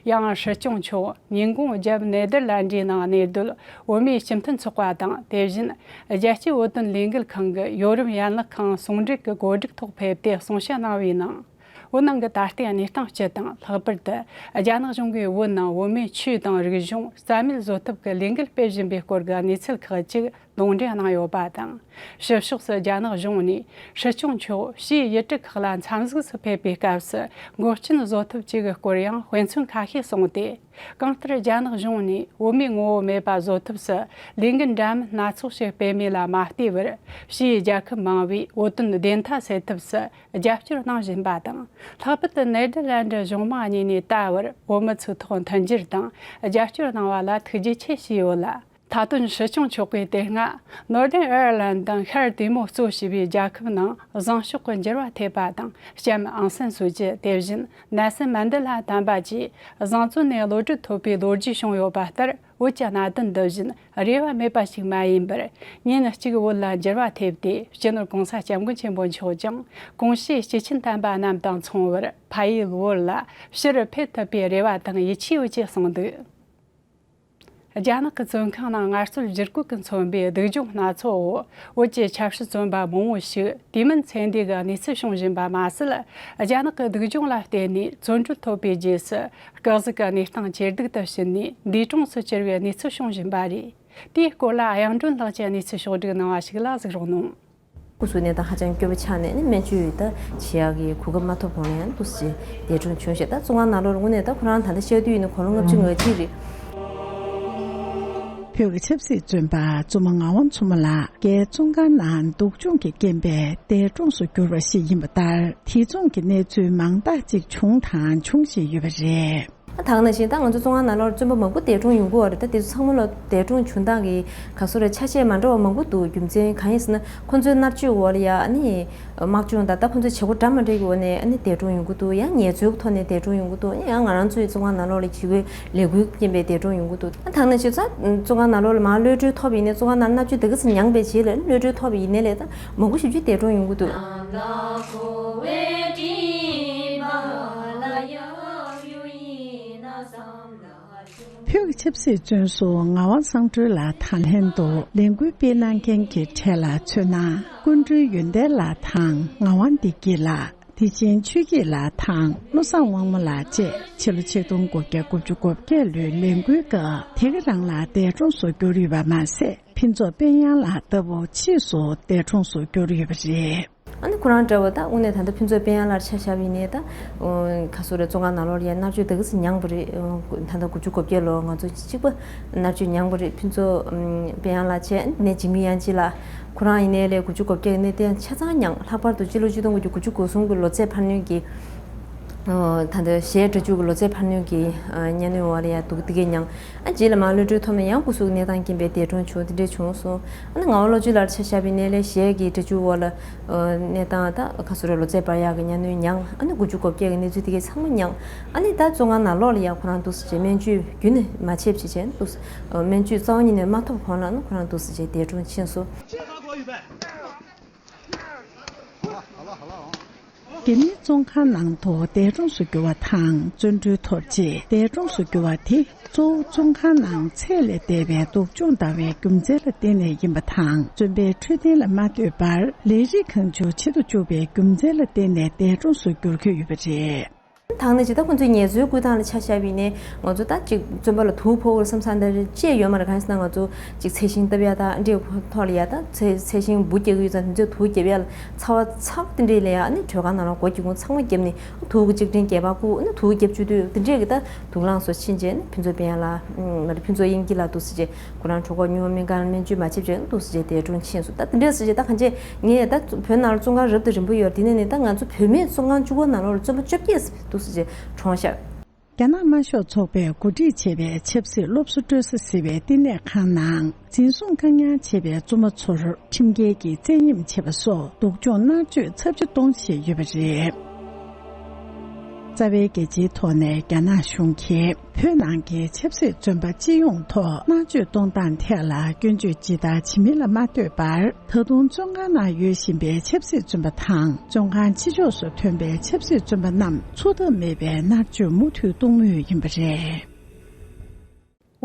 ཡང་སྲིད་སྐྱོང་མཆོག་ཉིན་གུང་རྒྱབ་ནེ་དར་ལན་ཌི་ནང་གནས་སྡོད་བོད་མིའི་སྤྱི་མཐུན་ཚོགས་པ་དང་། དེ་བཞིན་རྒྱལ་སྤྱིའི་བོད་དོན་ལས་འགུལ་ཁང་གི་ཡོ་རོབ་ཡན་ལག་ཁང་ཟུང་འབྲེལ་གྱི་གོ་སྒྲིག་ཐོག་ཕེབས་ཏེ་གསུང་བཤད་གནང་བའི་ནང་། བོད་ནང་གི་ད་ལྟའི་གནས་སྟངས་སྤྱི་དང་། ལྷག་པར་དུ་རྒྱ་ནག་གཞུང་གིས་བོད་ནང་བོད་མིའི་ཆོས་དང་རིག་གཞུང་རྩ་མེད་བཟོ་ཐབས་ཀྱི་ལས་འགུལ་སྤེལ་བཞིན་པའི་སྐོར་གྱི་གནས་ཚུལ་ཁག་ཅིག་ལུང་འདྲེན་གནང་ཡོད་པ་དང་། ཕྱི་ཕྱོགས་སུ་རྒྱ་ནག་གཞུང་ནས་སྲིད་སྐྱོང་མཆོག་ཕྱིའི་ཡུལ་གྲུ་ཁག་ལ་འཚམས་གཟིགས་སུ་ཕེབས་པའི་སྐབས་སུ་འགོག་རྐྱེན་བཟོ་ཐབས་བཅས་ཀྱི་སྐོར་ཡང་དཔེ་མཚོན་ཁ་ཤས་གསུངས་ཏེ། གང་ལྟར་རྒྱ་ནག་གཞུང་ནས་བོད་མིའི་ངོ་བོ་མེད་པ་བཟོ་ཐབས་སུ་ལས་འགུལ་འདྲ་མིན་སྣ་ཚོགས་ཤིག་སྤེལ་མེད་ལ་མ་ལྟོས་པར། ཕྱིའི་རྒྱལ་ཁབ་མང་བོས་བོད་དོན་བདེན་མཐའ་གསལ་ཐབས་སུ་རྒྱབ་སྐྱོར་གནང་བཞིན་པ་དང་། ལྷག་པར་དུ་ནེ་དར་ལན་ཌི་གཞུང་མང་གཉིས་ནས་ད་བར་བོད་མི་ཚོའི་ཐོག་མཐུན་འགྱུར་དང་རྒྱབ་སྐྱོར་གནང་བ་ལ་ཐུགས་རྗེ་ཆེ་ཞུས་ཡོད་ལ། མཐའ་དོན་སྲིད་སྐྱོང་མཆོག་གིས་དེ་སྔ་ནོར་དརན་ཨེར་ལན་དང་ཤར་དེ་མོ་གཙོ་བྱས་པའི་རྒྱལ་ཁབ་ནང་བཟང་ཕྱོགས་ཀྱི་འགྱུར་བ་ཐེབས་པ་དང་། ལྕམ་ཨང་སན་སུའུ་ཅི། དེ་བཞིན་ནེལ་སན་མན་དེ་ལ་དམ་པ་བཅས་བཟང་བཙོན་ནས་གློད་གྲོལ་ཐོབ་པའི་ལོ་རྒྱུས་བྱུང་ཡོད་པ་ལྟར། བོད་ཀྱི་གནད་དོན་འདི་བཞིན་རེ་བ་མེད་པ་ཞིག་མ་ཡིན་པར། ཉིན་གཅིག་བོད་ལ་འགྱུར་བ་ཐེབས་ཏེ། སྤྱི་ནོར་༸གོང་ས་༸སྐྱབས་མགོན་ཆེན་པོ་མཆོག་ཀྱང་གོང་ཞུས་སྐྱེས་ཆེན་དམ་པ་རྣམས་དང་མཚུངས་པར་ཕ་ཡུལ་བོད་ལ་ཕྱིར་ཕེབས་ཐུབ་པའི་རེ་བ་དང་ཡིད་ཆེས་ཡོད་ཅེས་གསུངས་འདུག་རྒྱ་ནག་གི་བཙོན་ཁང་ནང་ངལ་རྩོལ་བསྒྱུར་བཀོད་ཀྱིས་མཚོན་པའི་སྡུག་སྦྱོང་སྣ་ཚོགས་འོག་བོད་ཀྱི་ཆབ་སྲིད་བཙོན་པ་མང་བོ་ཞིག་དུས་མིན་ཚེ་འདས་ཀྱི་གནས་ཚུལ་བྱུང་བཞིན་པ་མ་ཟད། རྒྱ་ནག་གི་སྡུག་སྦྱོང་ལ་བརྟེན་ནས་བཙོན་གྲོལ་ཐོབ་པའི་རྗེས་སུ། སྐུ་གཟུགས་ཀྱི་གནས་སྟངས་ཇེ་སྡུག་ཏུ་ཕྱིན་ནས་འདས་གྲོངས་སུ་གྱུར་བའི་གནས་ཚུལ་བྱུང་བཞིན་པ་རེད། དེའི་སྐོར་ལ་གཡང་སྒྲོན་ལགས་ཀྱིས་གནས་ཚུལ་ཕྱོགས་བསྒྲིགས་གནང་བ་ཞིག་ལ་གཟིགས་རོགས་གནང་། སྐུ་གཟུགས་གནས་སྟངས་ཧ་ཅང་སྐྱོ་བོ་ཆགས་ནས་ནི། སྨན་བཅོས་ད་བྱེད་ཡག་གི་གོ་སྐབས་མ་ཐོབ་གོང་ལ་ཡང་འདུག་སེ་འདས་གྲོངས་བྱུང་ཞེས། ད་བཙོན་ཁང་ནང་ལོགས་ལ་དངོས་གནས་ད་ཁོ་རང་ད་ལྟ་བཤད་དུས་ཡིན་ན་དགུང་ལོ་ལྔ་བཅུ་ང་གཅིག་རེད། བོད་ཀྱི་ཆབ་སྲིད་བཙོན་པ་བཙུན་མ་ངག་དབང་མཚོ་མོ་ལགས་རྒྱའི་བཙོན་ཁང་ནང་སྡུག་སྦྱོང་གི་རྐྱེན་པས་འདས་གྲོངས་སུ་གྱུར་བ་ཞིག་ཡིན་པ་ལྟར། དེ་མཚུངས་ཀྱི་གནས་ཚུལ་མང་དག་ཅིག་བྱུང་དང་འབྱུང་བཞིན་ཡོད་པ་རེད། ད་ག་ནང་བཞིན་ད་ང་ཚོ་བཙོན་ཁང་ནང་ལོགས་བཙོན་པ་མང་པོ་འདས་གྲོངས་ཡོང་གི་ཡོད་རེད། ད་དེ་ཚོ་ཚང་མ་ལ་འདས་གྲོངས་བྱུང་སྟངས་ཀྱི་ག་སོ་རེད། ཆ་ཤས་མ་འདྲ་བ་མང་པོ་འདུག་རྒྱུ་མཚན་གང་ཡིན་ཟེར་ན། ཁོ་ཚོའི་མནར་གཅོད་འོག་ལ་ཡ་ཨ་ནི་དམག་སྦྱོང་དང་། ད་ཁོ་ཚོའི་བྱེད་སྒོ་འདྲ་མ་འདྲ་གི་འོག་ནས་ཨ་ནི་འདས་གྲོངས་ཡོང་གི་འདུག་ཡང་ངལ་རྩོལ་གྱི་ཐོག་ནས་འདས་གྲོངས་ཡོང་གི་འདུག་ཡང་ང་རང་ཚོའི་བཙོན་ཁང་ནང་ལོགས་ལ་བྱེད་སྒོའི་ལས་འགུལ་རྐྱེན་པས་འདས་གྲོངས་ཡོང་གི་འདུག་ད་ག་ནང་བཞིན་ཚ་བཙོན་ཁང་ནང་ལོགས་ལ་མར་གློད་གྲོལ་ཐོབ་ཡིན་ནའི། བཙོན་ཁང་ནང་མནར་གཅོད་དེ་ག་ཚོད་མྱངས་པའི་རྗེས་ལ་གློད་གྲོལ་ཐོབ་ཡིན་ནའི་ལས། ད་མང་པོ་ཞེ་པོ་ཅིག་འདས་གྲོངས་ཡོང་གི་འདུག་བོད་ཀྱི་ཆབ་སྲིད་བཙོན་ཟུར་ངག་དབང་བསམ་གྲུབ་ལགས་དང་ལྷན་དུ་ལས་འགུལ་སྤེལ་གནང་མཁན་གྱི་གྲས་ལ་མཚོན་ན། སྐུ་མགྲོན་ཡོན་ཏན་ལགས་དང་ངག་དབང་བདེ་སྐྱིད་ལགས། དེ་བཞིན་ཆོས་སྐྱིད་ལགས་དང་བློ་བཟང་དབང་མོ་ལགས་བཅས་ཕྱི་ལོ་ཆིག་སྟོང་དགུ་བརྒྱ་དགུ་བཅུ་གོ་བརྒྱད་ལོའི་ལས་འགུལ་སྐབས་དེ་ག་རང་ལ་འདས་གྲོངས་སུ་གྱུར་ཡོད་པ་མ་ཟད། ཕུན་ཚོགས་དཔལ་དབྱངས་ལགས་ལྟ་བུ་ཕྱིས་སུ་འདས་གྲོངས་སུ་གྱུར་ཡོད་པ་རེད། ཨ་ནི་ཁོ་རང་འདྲ་བོ་ད་དངོས་གནས་ད་ལྟ་ཕུན་ཚོགས་དཔལ་དབྱངས་ལགས་ཆ་བཞག་པ་ཡིན་ནའི། ད་ཁ་སོ་རེ་བཙོན་ཁང་ནང་ལོགས་ལ་ཡ་མནར་གཅོད་དེ་ག་ཚོད་མྱངས་པ་རེད། ད་ལྟ་དགུ་བཅུ་གོ་བརྒྱད་ལོ་ང་ཚོ་གཅིག་པ་མནར་གཅོད་མྱངས་པ་རེད། ཕུན་ཚོགས་དཔལ་དབྱངས་ལགས་བྱས་ནས་འཇིགས་མེད་དབྱངས་སྐྱིད་ལགས། ཁོ་རང་ཡིན་ནའི་ལས་དགུ་བཅུ་གོ་བརྒྱད་ནས་དེ་ཡང་ཆ་ཚང་མྱངས། ལྷག་པར་དུ་སྤྱི་ལོ་ཆིག་སྟོང་དགུ་བརྒྱ་དགུ་བཅུ་གོ་གསུམ་གྱི་ལོ་ཚད་འཕར་སྣོན་གྱི་ ད་ལྟ་གཞས་སྒྲ་སྒྱུར་གྱི་ལོ་ཙཱའི་འཕར་སྣོན་གྱི་ཨ་གཉའ་གནོན་འོག་ལ་ཡ་འདུག་དེ་གའི་མྱངས། ཨ་རྗེས་ལ་མར་གློད་གྲོལ་ཐོབ་ནས་ཡང་སྐུ་གཟུགས་གནས་སྟངས་རྐྱེན་པས་འདས་གྲོངས་བྱུང་། དེ་འདྲས་བྱུང་སོང་། ཨ་ནི་ངག་དབང་བློ་གྲོས་ལགས་ཆ་བཞག་པ་ཡིན་ན་ལས་གཞས་ཀྱི་སྒྲ་སྒྱུར་འོག་ལ་ཨ་གནས་སྟངས་ད་ག་ཚོད་རེད། ལོ་ཙཱའི་འཕར་ཡག་གི་གཉའ་གནོན་མྱངས། ཨ་ནི་དགུ་བཅུ་གོ་བརྒྱད་ཀྱི་གནས་ཚུལ་དེ་གའི་ཚང་མ་མྱངས། ཨ་ནི་ད་བཙོན་ཁང་ནང་ལོགས་ལ་ཡ་ཁོ་རང་འདུག་སེ་བྱས་སྨན་བཅོས་རྒྱུན་ནས་མ་བྱས་པ་བྱས་བྱས་འདུག་སེ་སྨན་བཅོས་རྩ་བ་ཉིད་ནས་མ་ཐོབ་གོང་ལ་ཨ་ནི་ཁོ་རང་འདུག་སེ་བྱས་འདས་གྲོངས་ཕྱིན་སོང་། དེ་ནས་བཙོན་ཁང་ནང་དུ་འདས་གྲོངས་སུ་གྱུར་བ་དང་། བཙོན་གྲོལ་ཐོབ་རྗེས་འདས་གྲོངས་སུ་གྱུར་བ་དེ་གཙོ་བོ་བཙོན་ཁང་ནང་ཚད་ལས་འདས་པའི་སྡུག་སྦྱོང་བཏང་བའི་རྒྱུ་མཚན་ལ་བརྟེན་ནས་ཡིན་པ་དང་། བཙོན་པའི་འཕྲོད་བསྟེན་ལ་མ་ལྟོས་པར་ལས་རིགས་གང་བྱུང་བྱེད་དུ་བཅུག་པའི་རྒྱུ་མཚན་ལ་བརྟེན་ནས་འདས་གྲོངས་སུ་གྱུར་གྱི་ཡོད་པ་རེད། ད་ནི་ཇི་ལྟར་ཁོང་ཚོའི་ངལ་རྩོལ་བསྐུལ་སྟངས་ལ་ཆ་བཞག་པ་ཡིན་ནའི་ང་ཚོ་ད་ཅིག་བཙོན་པ་ལ་དུག་ཕོག་གི་རེད་བསམ་བསམ་འདྲ་བྱས་ཡོད་མ་རེད། གང་ཡིན་ཟེར་ན་ང་ཚོ་ཅིག་ཚད་ཤིང་བཏབ་ཡ་ད་འདྲའི་ཐོག་ལ་ཡ་ད་ཚད་ཚད་ཤིང་འབུ་རྒྱག་གི་ཡོད་ཙང་དེ་ཚོས་དུག་བརྒྱབ་ཡ་ལ་ཚ་བ་ཚ་བ་དེ་འདྲའི་ལ་ཡ་ཨ་ནི་སྒྲོལ་ཁང་ནང་ལ་སྒོ་སྒྱིག་ཁུང་ཚང་མ་བརྒྱབ་ནས་དུག་གི་ལྕགས་ཕྲན་རྒྱབ་པ་བཀུག་ཨ་ནི་དུག་རྒྱབ་བཅུག་དུས་དེ་འདྲས་ཀྱི་ད་དུག་རླངས་སོགས་ཕྱིན་རྗེས་ནི་ཕུན་ཚོགས་དཔལ་དབྱངས་ལགས་མ་རེད་ཕུན་ཚོགས་དབྱིངས་སྐྱིད་ལགས་འདུག་ཟེར་རྗེས་ཁོ་རང་གྲོད་ཁོག་ཉུང་བ་སྨན་ཁང་ལ་སྨན་བཅོས་མ་བྱེད་བྱས་འདུག་ཟེར་རྗེས་འདས་གྲོངས་ཕྱིན་སོང་། ད་དེ་འདྲས་ཟེར་རྗེས་ད་གང་བྱས་ངས་ད་བོད་ནང་ལ་བཙོན་ཁང་རབ་དང་རིམ་པ་ཡོད་རེད། དེ་ནས་ནི་ད་ང་ཚོ་བོད་མིའི་བཙོན་ཁང་བཅུ་དགུ་ནང་ལོགས་ལ་བཙོན་པ་བཅོ་བརྒྱད་ཙམ་འདུག་ཟེར་རྗེས་གྲོངས་ཤག་རྒྱ་ནག་དམར་ཤོག་ཚོགས་པས་གོ་སྒྲིག་བྱས་པའི་ཆབ་སྲིད་སློབ་གསོ་སྤྲོད་ས་ཟེར་བའི་བསྟི་གནས་ཁང་ནང་འཛིན་བཟུང་བཀག་ཉར་བྱས་པའི་བཙུན་མ་ཚོར་ཁྲིམས་འགལ་གྱིས་བཙན་གཡེམ་བྱས་པ་སོགས་སྡུག་སྦྱོང་མནར་གཅོད་ཚབས་ཆེ་གཏོང་བཞིན་ཡོད་པ་རེད། རྩ་བའི་རྒྱལ་སྤྱིའི་ཐོག་ནས་རྒྱ་ནག་གཞུང་གིས་བོད་ནང་གི་ཆབ་སྲིད་བཙོན་པ་སྤྱི་ཡོངས་ཐོག་མནར་གཅོད་གཏོང་སྟངས་ཐད་ལ་སྐྱོན་བརྗོད་ཇི་ལྟར་བྱེད་མིན་ལ་མ་ལྟོས་པར། ད་དུང་བཙོན་ཁང་ནང་ཡོད་བཞིན་པའི་ཆབ་སྲིད་བཙོན་པ་དང་། བཙོན་ཁང་ཕྱི་ཕྱོགས་སུ་ཐོན་པའི་ཆབ་སྲིད་བཙོན་པ་རྣམས་འཚོ་ཐབས་མེད་པའི་མནར་གཅོད་མུ་མཐུད་གཏོང་མུས་ཡིན་པ་རེད།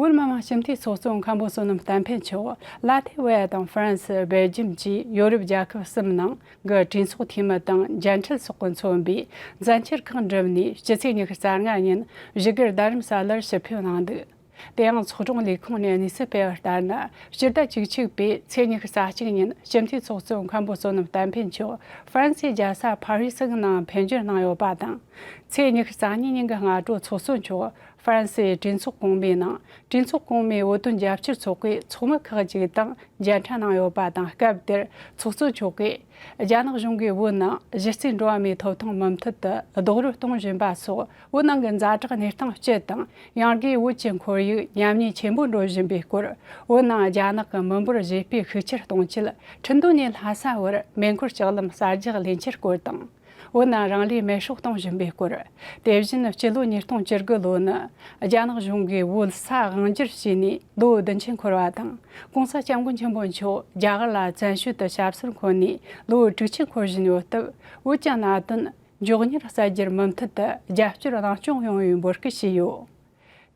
བོད་མི་མང་སྤྱི་འཐུས་ཚོགས་གཙོ་མཁན་པོ་བསོད་ནམས་བསྟན་འཕེལ་མཆོག་ལ་ཐེ་ཝེ་ཡ་དང་ཧྥ་རན་སི། སྦེལ་ཇམ་བཅས་ཡོ་རོབ་རྒྱལ་ཁབ་གསུམ་ནང་གི་གྲོས་ཚོགས་འཐུས་མི་དང་མཇལ་འཕྲད་སོགས་ཀྱིས་མཚོན་པའི་མཛད་འཆར་ཁག་བསྒྲུབས་ནས་སྤྱི་ཚེས་ཉི་ཤུ་རྩ་ལྔ་ཉིན་བཞུགས་སྒར་རྡ་རམ་ས་ལར་ཞུ་ཕེབས་གནང་འདུག་དེ་ཡང་ཚོགས་དྲུང་ལས་ཁུངས་ནས་གནས་ཚུལ་སྤེལ་བར་ལྟར་ན། སྤྱི་ཟླ་བཅུ་གཅིག་པའི་ཚེས་ཉི་ཤུ་རྩ་གཅིག་ཉིན་སྤྱི་འཐུས་ཚོགས་གཙོ་མཁན་པོ་བསོད་ནམས་བསྟན་འཕེལ་མཆོག་ཧྥ་རན་སིའི་རྒྱལ་ས་ཕ་རི་སི་གི་ནང་ཕེབས་འབྱོར་གནང་ཡོད་པ་དང་། ཚེས་ཉི་ཤུ་རྩ་གཉིས་ཉིན་གྱི་སྔ་དྲོ་ཚོགས་གཙོ་མཆོག་ཧྥ་རན་སིའི་གྲོས་ཚོགས་གོང་མའི་ནང་གྲོས་ཚོགས་གོང་མའི་བོད་དོན་རྒྱབ་སྐྱོར་ཚོགས་པའི་ཚོགས་མི་ཁག་ཅིག་དང་མཇལ་འཕྲད་གནང་ཡོད་པ་དང་། སྐབས་དེར་ཚོགས་གཙོ་མཆོག་གིས་རྒྱ་ནག་གཞུང་གིས་བོད་ནང་གཞི་རྩའི་འགྲོ་བ་མིའི་ཐོབ་ཐང་མུ་མཐུད་དུ་རྡོག་རོལ་གཏོང་བཞིན་པ་སོགས། བོད་ནང་གི་ཛ་དྲག་གནས་སྟངས་སྤྱི་དང་། ཡང་སྒོས་བོད་ཀྱི་ཁོར་ཡུག་ཉམས་ཉེས་ཆེན་པོ་འགྲོ་བཞིན་པའི་སྐོར། བོད་ནང་རྒྱ་ནག་གི་མི་འབོར་བཞེས་སྤེལ་ཤུགས་ཆེར་གཏོང་ཆེད་ཁྲིན་ཏུའུ་ནས་ལྷ་ས་བར་མེ་འཁོར་ལྕགས་ལམ་གསར་རྒྱག་ལས་འཆར་སྐོར་དང་། བོད་ནང་རང་ལུས་མེ་སྲེག་གཏོང་བཞིན་པའི་སྐོར། དེ་བཞིན་སྤྱི་ལོ་ཉིས་སྟོང་བཅུ་དགུ་ལོ་ནི་རྒྱ་ནག་གཞུང་གིས་བོད་ས་དབང་བསྒྱུར་བྱས་ནས་ལོ་བདུན་ཅུ་འཁོར་བ་དང་། ༸གོང་ས་༸སྐྱབས་མགོན་ཆེན་པོ་མཆོག་རྒྱ་གར་ལ་བཙན་བྱོལ་དུ་ཞབས་སོར་འཁོད་ནས་ལོ་དྲུག་ཅུ་འཁོར་བཞིན་ཡོད་སྟབས། བོད་ཀྱི་གནད་དོན་མགྱོགས་མྱུར་གསལ་རྒྱུར་མུ་མཐུད་དུ་རྒྱབ་སྐྱོར་གནང་སྐྱོང་ཡོང་བའི་འབོད་སྐུལ་བྱས་ཡོད།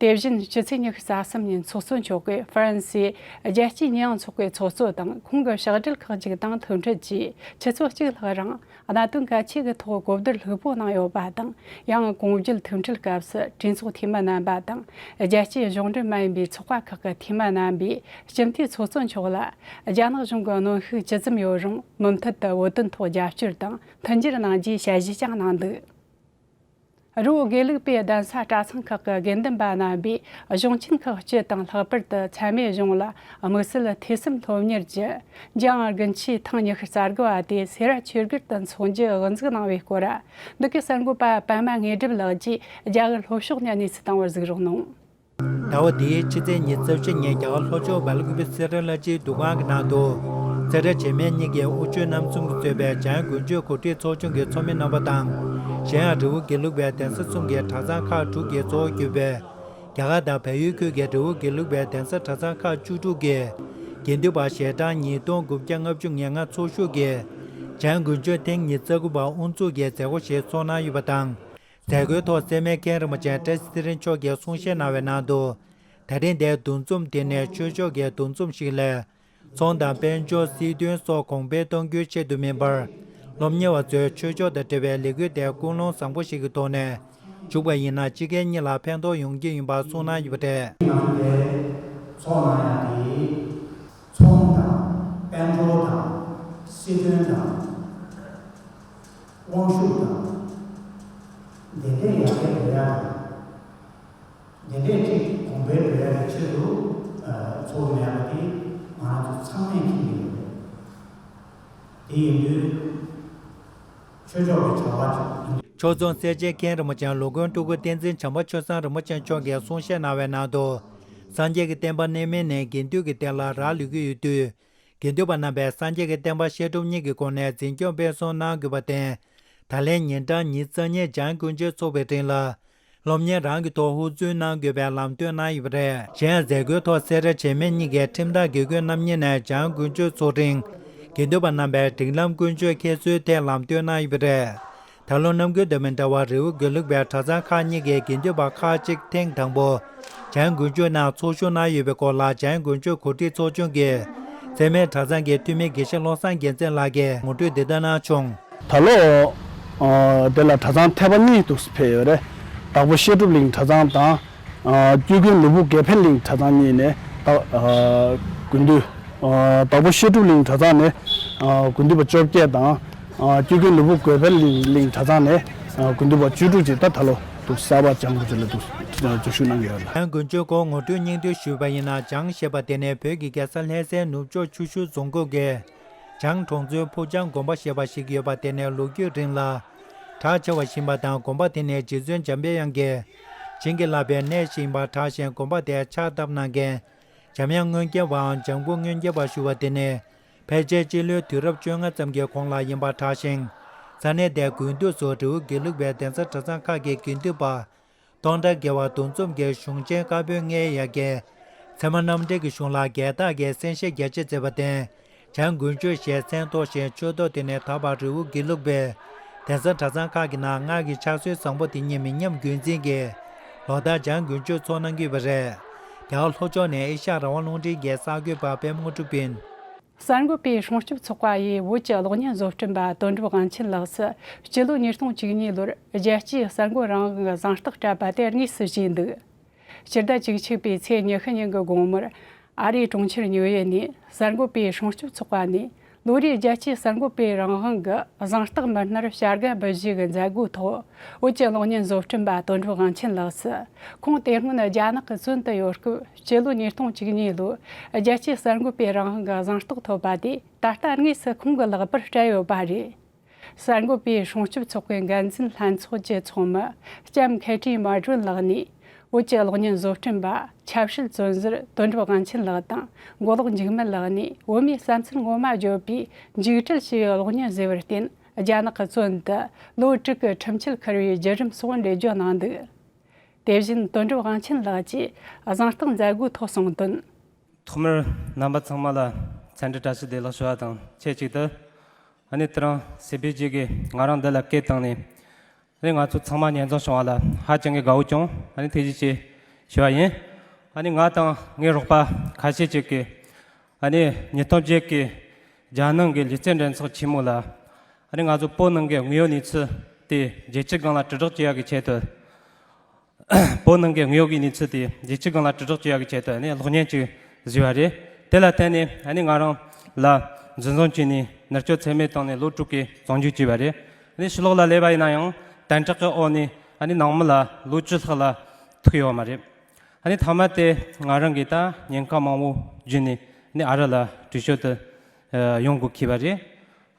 དེ་བཞིན་ཕྱི་ཚེས་ཉི་ཤུ་རྩ་གསུམ་ཉིན་ཚོགས་གཙོ་མཆོག་གིས་ཧྥ་རན་སིའི་རྒྱལ་སྤྱིའི་ཉེས་ཡངས་ཚོགས་པའི་ཚོགས་གཙོ་དང་ཁོང་གི་ཕྱག་སྦྲེལ་ཁག་ཅིག་དང་ཐུག་འཕྲད་ཀྱིས་ཆུ་ཚོད་གཅིག་ལྷག་རིང་གནད་དོན་གལ་ཆེ་གི་ཐོག་གོ་བསྡུར་ལྷུག་པོ་གནང་ཡོད་པ་དང་། ཡང་གོང་བརྗོད་ཐུག་འཕྲད་སྐབས་སུ་གྲོས་ཚོགས་འཐུས་མི་རྣམ་པ་དང་རྒྱལ་སྤྱིའི་གཞུང་འབྲེལ་མ་ཡིན་པའི་ཚོགས་པ་ཁག་གི་འཐུས་མི་རྣམ་པས་སྤྱི་འཐུས་ཚོགས་གཙོ་མཆོག་ལ་རྒྱ་ནག་གཞུང་གི་གནོན་ཤུགས་ཇི་ཙམ་ཡོད་རུང་མུ་མཐུད་དུ་བོད་དོན་ཐོག་རྒྱབ་སྐྱོར་དང་མཐུན་འགྱུར་གནང་རྒྱུའི་ཞལ་བཞེས་ཀྱང་གནང་འདུག་རི་བོ་དགེ་ལུགས་པའི་གདན་ས་གྲྭ་ཚང་ཁག་གི་དགེ་འདུན་པ་རྣམ་པས་གཞུང་ཆེན་ཁག་སྤྱི་དང་ལྷག་པར་དུ་ཚད་མེད་གཞུང་ལ་དམིགས་བསལ་ཐོས་བསམ་སློབ་གཉེར་གྱིས། འཇང་དགུན་ཆོས་ཐེངས་ཉི་ཤུ་རྩ་དགུ་བ་དེ་སེ་ར་ཆོས་སྒར་དུ་འཚོགས་རྒྱུ་དབུ་འཛུགས་གནང་བའི་སྐོར། འདི་གའི་གསར་འགོད་པ་པད་མ་དངོས་གྲུབ་ལགས་ཀྱིས་རྒྱ་གར་ལྷོ་ཕྱོགས་ནས་གནས་ཚུལ་བཏང་བར་གཟིགས་རོགས་གནང་། ཟླ་བ་འདིའི་ཕྱི་ཚེས་ཉི་ཤུ་རྩ་བཞི་ཉིན་རྒྱ་གར་ལྷོ་ཕྱོགས་སྦེལ་ཀོབ་སི་ར་ལ་ཅིའི་འདུ་ཁང་གི་ནང་དུ། སེ་ར་བྱེས་སྨད་གཉིས་ཀྱི་དབུ་ཁྲིད་རྣམ་གསུམ་གྱིས་གཙོས་པའི་འཇང་དགུན་ཆོས་གོ་སྒྲིག་ཚོགས་ཆུང་གི་ཚོགས་མི་རྣམ་པ་དང་། གཞན་ཡང་རི་བོ་དགེ་ལུགས་པའི་གདན་ས་གསུམ་གྱི་གྲྭ་ཚང་ཁག་དྲུག་གིས་གཙོ་བོ་གྱུར་པའི་རྒྱ་གར་དང་བལ་ཡུལ་ཁུལ་གྱི་རི་བོ་དགེ་ལུགས་པའི་གདན་ས་གྲྭ་ཚང་ཁག་བཅུ་དྲུག་གི་དགེ་འདུན་པ་ཞལ་གྲངས་ཉིས་སྟོང་དགུ་བརྒྱ་ལྔ་བཅུ་ང་ལྔ་ཚོགས་ཞུགས་ཀྱིས། འཇང་དགུན་ཆོས་ཐེངས་ཉི་ཤུ་རྩ་དགུ་པ་དབུ་འཛུགས་ཀྱི་མཛད་སྒོ་ཞིག་ཚོགས་གནང་ཡོད་པ་དང་། མཛད་སྒོའི་ཐོག་སེར་སྨད་མཁན་རིན་པོ་ཆེ་བཀྲ་ཤིས་ཚེ་རིང་མཆོག་གིས་གསུང་བཤད་གནང་བའི་ནང་དུ། ད་རིང་འདིའི་འདུ་འཛོམས་འདི་ནི་ཆོས་ཕྱོགས་ཀྱི་འདུ་འཛོམས་ཤིག་ལས། ཚོང་དང་དཔལ་འབྱོར་སྲིད་དོན་སོགས་གོང་འཕེལ་གཏོང་རྒྱུའི་ཆེད་དུ་མིན་པར། སློབ་གཉེར་བ་ཚོའི་ཆོས་ཕྱོགས་དང་འབྲེལ་བའི་ལས་འགུལ་དེ་ཀུན་སློང་བཟང་པོ་ཞིག་གི་ཐོག་ནས་འཇུག་པ་ཡིན་ན་སྤྱི་སྒེར་གཉིས་ལ་ཕན་ཐོགས་ཡོང་རྒྱུ་ཡིན་པ་གསུངས་གནང་ཡོད་པ་རེད། ང་ཚོ་འདིར་ཚོགས་གནང་ཡག་དེ་ཚོང་དང་དཔལ་འབྱོར་དང་སྲིད་དོན་དང་། དབང་ཤུགས་དང་། དེ་འདྲའི་ཡར་རྒྱས་འགྲོ་ཡ་དང་། དེ་འདྲའི་གཅིག་གོང་འཕེལ་འགྲོ་ཡ་གི་ཆེད་དུ་ཚོགས་མེད་པ་དེ་ང་རང་ཚོ་ཚང་མས་མཁྱེན་གྱི་ཡོད་རེད། དེ་ཡིན་དུས་ཆོས་ཕྱོགས་ཀྱི་བྱ་བ་ཅིག་ཡིན། ཕྱོགས་མཚུངས་སེར་བྱེས་མཁན་རིན་པོ་ཆེ་ལོ་དགོན་སྤྲུལ་སྐུ་བསྟན་འཛིན་བྱམས་པ་ཆོས་བཟང་རིན་པོ་ཆེ་མཆོག་གིས་གསུང་བཤད་གནང་བའི་ནང་དུ། སངས་རྒྱས་ཀྱི་བསྟན་པ་གནས་མིན་ནས་དགེ་འདུན་གྱི་རྟེན་ལ་རག་ལུས་ཀྱི་ཡོད་དུས། དགེ་འདུན་པ་རྣམ་པས་སངས་རྒྱས་ཀྱི་བསྟན་པ་བཤད་སྒྲུབ་གཉིས་ཀྱི་སྒོ་ནས་འཛིན་སྐྱོང་སྤེལ་གསུམ་གནང་དགོས་པ་དང་། ད་ལན་ཉིན་གྲངས་ཉི་ཤུ་རྩ་གཉིས་འཇང་དགུན་ཆོས་ཚོགས་པའི་རིང་ལ། སློབ་གཉེར་རང་གི་ཐོག་ཧུར་བརྩོན་གནང་དགོས་པའི་ལམ་སྟོན་གནང་ཡོད་པ་རེད། གཞན་ཡང་མཛད་སྒོའི་ཐོག་སེ་ར་བྱེས་སྨད་གཉིས་ཀའི་ཁྲིམས་བདག་དགེ་བསྐོས་རྣམ་གཉིས་ནས་འཇང་དགུན་ཆོས་ཚོགས་རིང་། དགེ་འདུན་པ་རྣམ་པའི་སྒྲིག་ལམ་ཀུན་སྤྱོད་འཁྱེར་སོའི་ཐད་ལམ་སྟོན་གནང་ཡོད་པ་རེད། ད་ལོ་ནམ་རྒྱུན་དང་མི་འདྲ་བར་རི་བོ་དགེ་ལུགས་པའི་གྲྭ་ཚང་ཁག་གཉིས་ཀྱི་དགེ་འདུན་པ་ཁག་ཅིག་ཐེངས་དང་པོ་འཇང་དགུན་ཆོས་ནང་ཚོགས་ཞུགས་གནང་ཡོད་པའི་སྐོར་ལ། འཇང་དགུན་ཆོས་གོ་སྒྲིག་ཚོགས་ཆུང་གིས་འཛད་མེད་གྲྭ་ཚང་གི་འཐུས་མི་དགེ་བཤེས་བློ་བཟང་རྒྱལ་མཚན་ལགས་ཀྱིས་ངོ་སྤྲོད་འདི་ལྟར་གནང་བྱུང་། ད་ལོ། ཨ། དེ་ལ་གྲྭ་ཚང་ཐེ་བ་གཉིས་འདུག་སེ་ཕེབས་ཡོད་རེད། དྭགས་པོ་བཤད་སྒྲུབ་གླིང་གྲྭ་ཚང་དང་། ཨ། ཆོས་དགོན་ནོར་བུ་དགེ་འཕེལ་གླིང་གྲྭ་ཚང་གཉིས་ནས་ད། ཨ། དགེ་འདུན། ཨ། དྭགས་པོ་བཤད་སྒྲུབ་གླིང་གྲྭ་ཚང་ནས། ཨ། དགེ་འདུན་པ་བཅོ་བརྒྱད་དང་། ཨ། ཆོས་དགོན་ནོར་བུ་དགེ་འཕེལ་གླིང་གྲྭ་ཚང་ནས། ཨ། དགེ་འདུན་པ་བཅུ་དྲུག་ཅིག་ད་ད་ལོ་འདུག་གསར་པ་འཇང་དགུན་ཆོས་ལ་འདུག་འཛུལ་ཞུགས་གནང་གི་ཡོད་ལ། འཇང་དགུན་ཆོས་སྐོར་ངོ་སྤྲོད་སྙིང་བསྡུས་ཞུས་པ་ཡིན་ན། འཇང་ཞེས་པ་དེ་ནི་བོད་ཀྱི་རྒྱལ་ས་ལྷ་སའི་ནུབ་ཕྱོགས་ཆུ་ཤུར་རྫོང་ཁག་གི་འཇང་གྲོང་ཚོའི་ཕུག་འཇང་དགོན་པ་ཞེས་པ་ཞིག་ཡོད་པ་དེ་ནི་ལོ་རྒྱུས་རིང་ལ་གྲགས་ཆེ་བ་ཞིག་ཡིན་པ་དང་། དགོན་པ་དེ་ནི་རྗེ་བཙུན་འཇམ་པའི་དབྱངས་ཀྱིས་བྱིན་གྱིས་བརླབས་པའི་གནས་ཤིག་ཡིན་པར་གྲགས་ཤིང་། དགོན་པ་དེར་ཕྱག་བཏབ་གནང་མཁན་འཇམ་དབྱངས་མངོན་སྐྱེ་བའམ་འཇང་པོ་མངོན་སྐྱེ་བ་ཞུ་བ་དེ་ནི་ཕལ་ཆེར་སྤྱི་ལོའི་དུས་རབས་བཅོ་ལྔ་ཙམ་གྱི་གོང་ལ་ཡིན་པར་གྲགས་ཤིང་། ས་གནས་དེའི་དགོན་འདུས་སུ་རི་བོ་དགེ་ལུགས་པའི་གདན་ས་གྲྭ་ཚང་ཁག་གི་དགེ་འདུན་པ། སྟོང་ཕྲག་བརྒལ་བ་འདུ་འཛོམས་ཀྱིས་གཞུང་ཆེན་བཀའ་པོད་ལྔའི་ཡ་གྱལ་ཚད་མ་རྣམ་འགྲེལ་གྱི་གཞུང་ལ་རྒྱལ་རྟགས་ཀྱི་གསན་བཞེས་རྒྱ་ཆེ་མཛད་པ་དང་། འཇང་དགུན་ཆོས་ཞེས་མཚན་ཐོགས་ཤིང་། ཆོས་ཐོག་དེ་ནས་ད་བར་རི་བོ་དགེ་ལུགས་པའི་གདན་ས་གྲྭ་ཚང་ཁག་གི་ནང་སྔར་གྱི་ཕྱག་སྲོལ་བཟང་པོ་དེ་ཉིད་མི་ཉམས་རྒྱུན་འཛིན་གྱིས་ལོ་ལྟར་འཇང་དགུན་ཆོས་ཚོགས་གནང་གི་ཡོད་པ་རེད། རྒྱ་གར་ལྷོ་ཕྱོགས་ནས་ཨེ་ཤ་ཡ་རང་དབང་རླུང་འཕྲིན་གྱི་གསར་འགོད་པ་པད་མ་དངོས་གྲུབ་ཡིན། གསར་འགོད་པའི་སྲུང་སྐྱོབ་ཚོགས་པ་ཡིས་བོད་ཀྱི་གློག་བརྙན་བཟོ་སྐྲུན་པ་དོན་གྲུབ་དབང་ཆེན་ལགས་སུ་སྤྱི་ལོ་ཉིས་སྟོང་བཅུ་གཉིས་ལོར་རྒྱལ་སྤྱིའི་གསར་འགོད་རང་དབང་གི་གཟེངས་རྟགས་སྤྲད་པ་དེ་དངོས་སུ་བྱས་འདུག། སྤྱི་ཟླ་བཅུ་གཅིག་པའི་ཚེས་ཉི་ཤུ་ཉིན་གྱི་དགོང་མོར་ཨ་རིའི་གྲོང་ཁྱེར་ཉིའུ་ཡོག་ནས་གསར་འགོད་པའི་སྲུང་སྐྱོབ་ཚོགས་པ་ནས་ལོ་རེའི་རྒྱལ་སྤྱིའི་གསར་འགོད་པའི་རང་དབང་གི་གཟེངས་རྟགས་མི་སྣར་བྱ་དགའ་འབུལ་རྒྱུ་གི་མཛད་སྒོའི་ཐོག་བོད་ཀྱི་གློག་བརྙན་བཟོ་སྐྲུན་པ་དོན་གྲུབ་དབང་ཆེན་ལགས་སུ་ཁོང་དེ་སྔོན་རྒྱ་ནག་གི་བཙོན་དུ་ཡོད་སྐབས། སྤྱི་ལོ་ཉིས་སྟོང་བཅུ་གཉིས་ལོའི་རྒྱལ་སྤྱིའི་གསར་འགོད་པའི་རང་དབང་གི་གཟེངས་རྟགས་ཐོབ་པ་དེ་ད་ལྟ་དངོས་སུ་ཁོང་གི་ལག་པར་སྤྲད་ཡོད་པ་རེད། གསར་འགོད་པའི་སྲུང་སྐྱོབ་ཚོགས་པའི་འགན་འཛིན་ལྷན་ཚོགས་ཀྱི་ཚོགས་མི་ལྕམ་ཁེ་ཏྲི་མར་ཌོན་ལགས་ནས། བོད་ཀྱི་གློག་བརྙན་བཟོ་སྐྲུན་པ་ཆབ་སྲིད་བཙོན་ཟུར་དོན་གྲུབ་དབང་ཆེན་ལགས་དང་མགོ་ལོག་འཇིགས་མེད་ལགས་ནས་བོད་མིའི་བསམ་ཚུལ་ངོ་མ་བརྗོད་པའི་མཇུག་སྒྲིལ་ཞེས་པའི་གློག་བརྙན་བཟོས་པར་བརྟེན། རྒྱ་ནག་གི་བཙོན་དུ་ལོ་དྲུག་གི་ཁྲིམས་ཆད་འཁུར་བའི་བརྒྱུད་རིམ་སོགས་འགྲེལ་བརྗོད་གནང་འདུག། དེ་བཞིན་དོན་གྲུབ་དབང་ཆེན་ལགས་ཀྱིས་གཟེངས་རྟགས་མཛད་སྒོའི་ཐོག་གསུངས་དོན། ཐོག་མར་རྣམ་པ་ཚང་མ་ལ་འཚམས་འདྲི་བཀྲ་ཤིས་བདེ་ལེགས་ཞུ་བ་དང་ཆབས་ཅིག་ཏུ། ཨ་ནི་དེ་རིང་སི་པི་ཇི་གིས་ང་རང་འདི་ལ་སྐད་བཏང་ནས། ཨ་ནི་ང་ཚོ་ཚང་མ་ཉན་འཛོམས་བྱུང་བ་ལ་ཧ་ཅང་གི་དགའ་བོ་བྱུང་། ཨ་ནི་ཐུགས་རྗེ་ཆེ་ཞུ་བ་ཡིན། ཨ་ནི་ང་དང་ངའི་རོགས་པ་ཁ་ཤས་ཅིག་གིས། ཨ་ནི་ཉིས་སྟོང་བརྒྱད་ཀྱི་རྒྱལ་ནང་གི་ལུས་རྩལ་འགྲན་ཚོགས་ཆེན་མོ་ལ། ཨ་ནི་ང་ཚོ་བོད་ནང་གི་དངོས་ཡོད་གནས་ཚུལ་དེ་རྒྱལ་སྤྱི་སྒང་ལ་དྲིལ་བསྒྲགས་བྱེད་ཡག་གི་ཆེད་དུ། བོད་ནང་གི་དངོས་ཡོད་ཀྱི་གནས་ཚུལ་དེ་རྒྱལ་སྤྱི་སྒང་ལ་དྲིལ་བསྒྲགས་བྱེད་ཡག་གི་ཆེད་དུ་ཨ་ནི་གློག་བརྙན་ཅིག་བཟོས་པ་རེད། དེ་ལ་བརྟེན་ནས་ཨ་ནི་ང་རང་ལ་འཛིན་བཟུང་བྱས་ནས་མནར་གཅོད་ཚད་མེད་བཏང་ནས་ལོ་དྲུག་གི་བཙོན་འཇུག་བྱས་པ་རེད། ཨ་ནི་ཕྱི་ལོགས་ལ་སླེབས་པ་ཡིན་ན་ཡང་དམ་དྲག་གི་འོག་ནས་ཨ་ནི་ནང་མི་ལ་ལོ་བཅུ་ལྷག་ལ་ཐུག་ཡོད་མ་རེད། ཨ་ནི་མཐའ་མ་དེ་ང་རང་གིས་ད་ཉེན་ཁ་མང་བོ་བརྒྱུད་ནས་ཨ་ནི་ཨ་རི་ལ་བྲོས་བྱོལ་དུ་ཡོང་དགོས་ཁེལ་བ་རེད།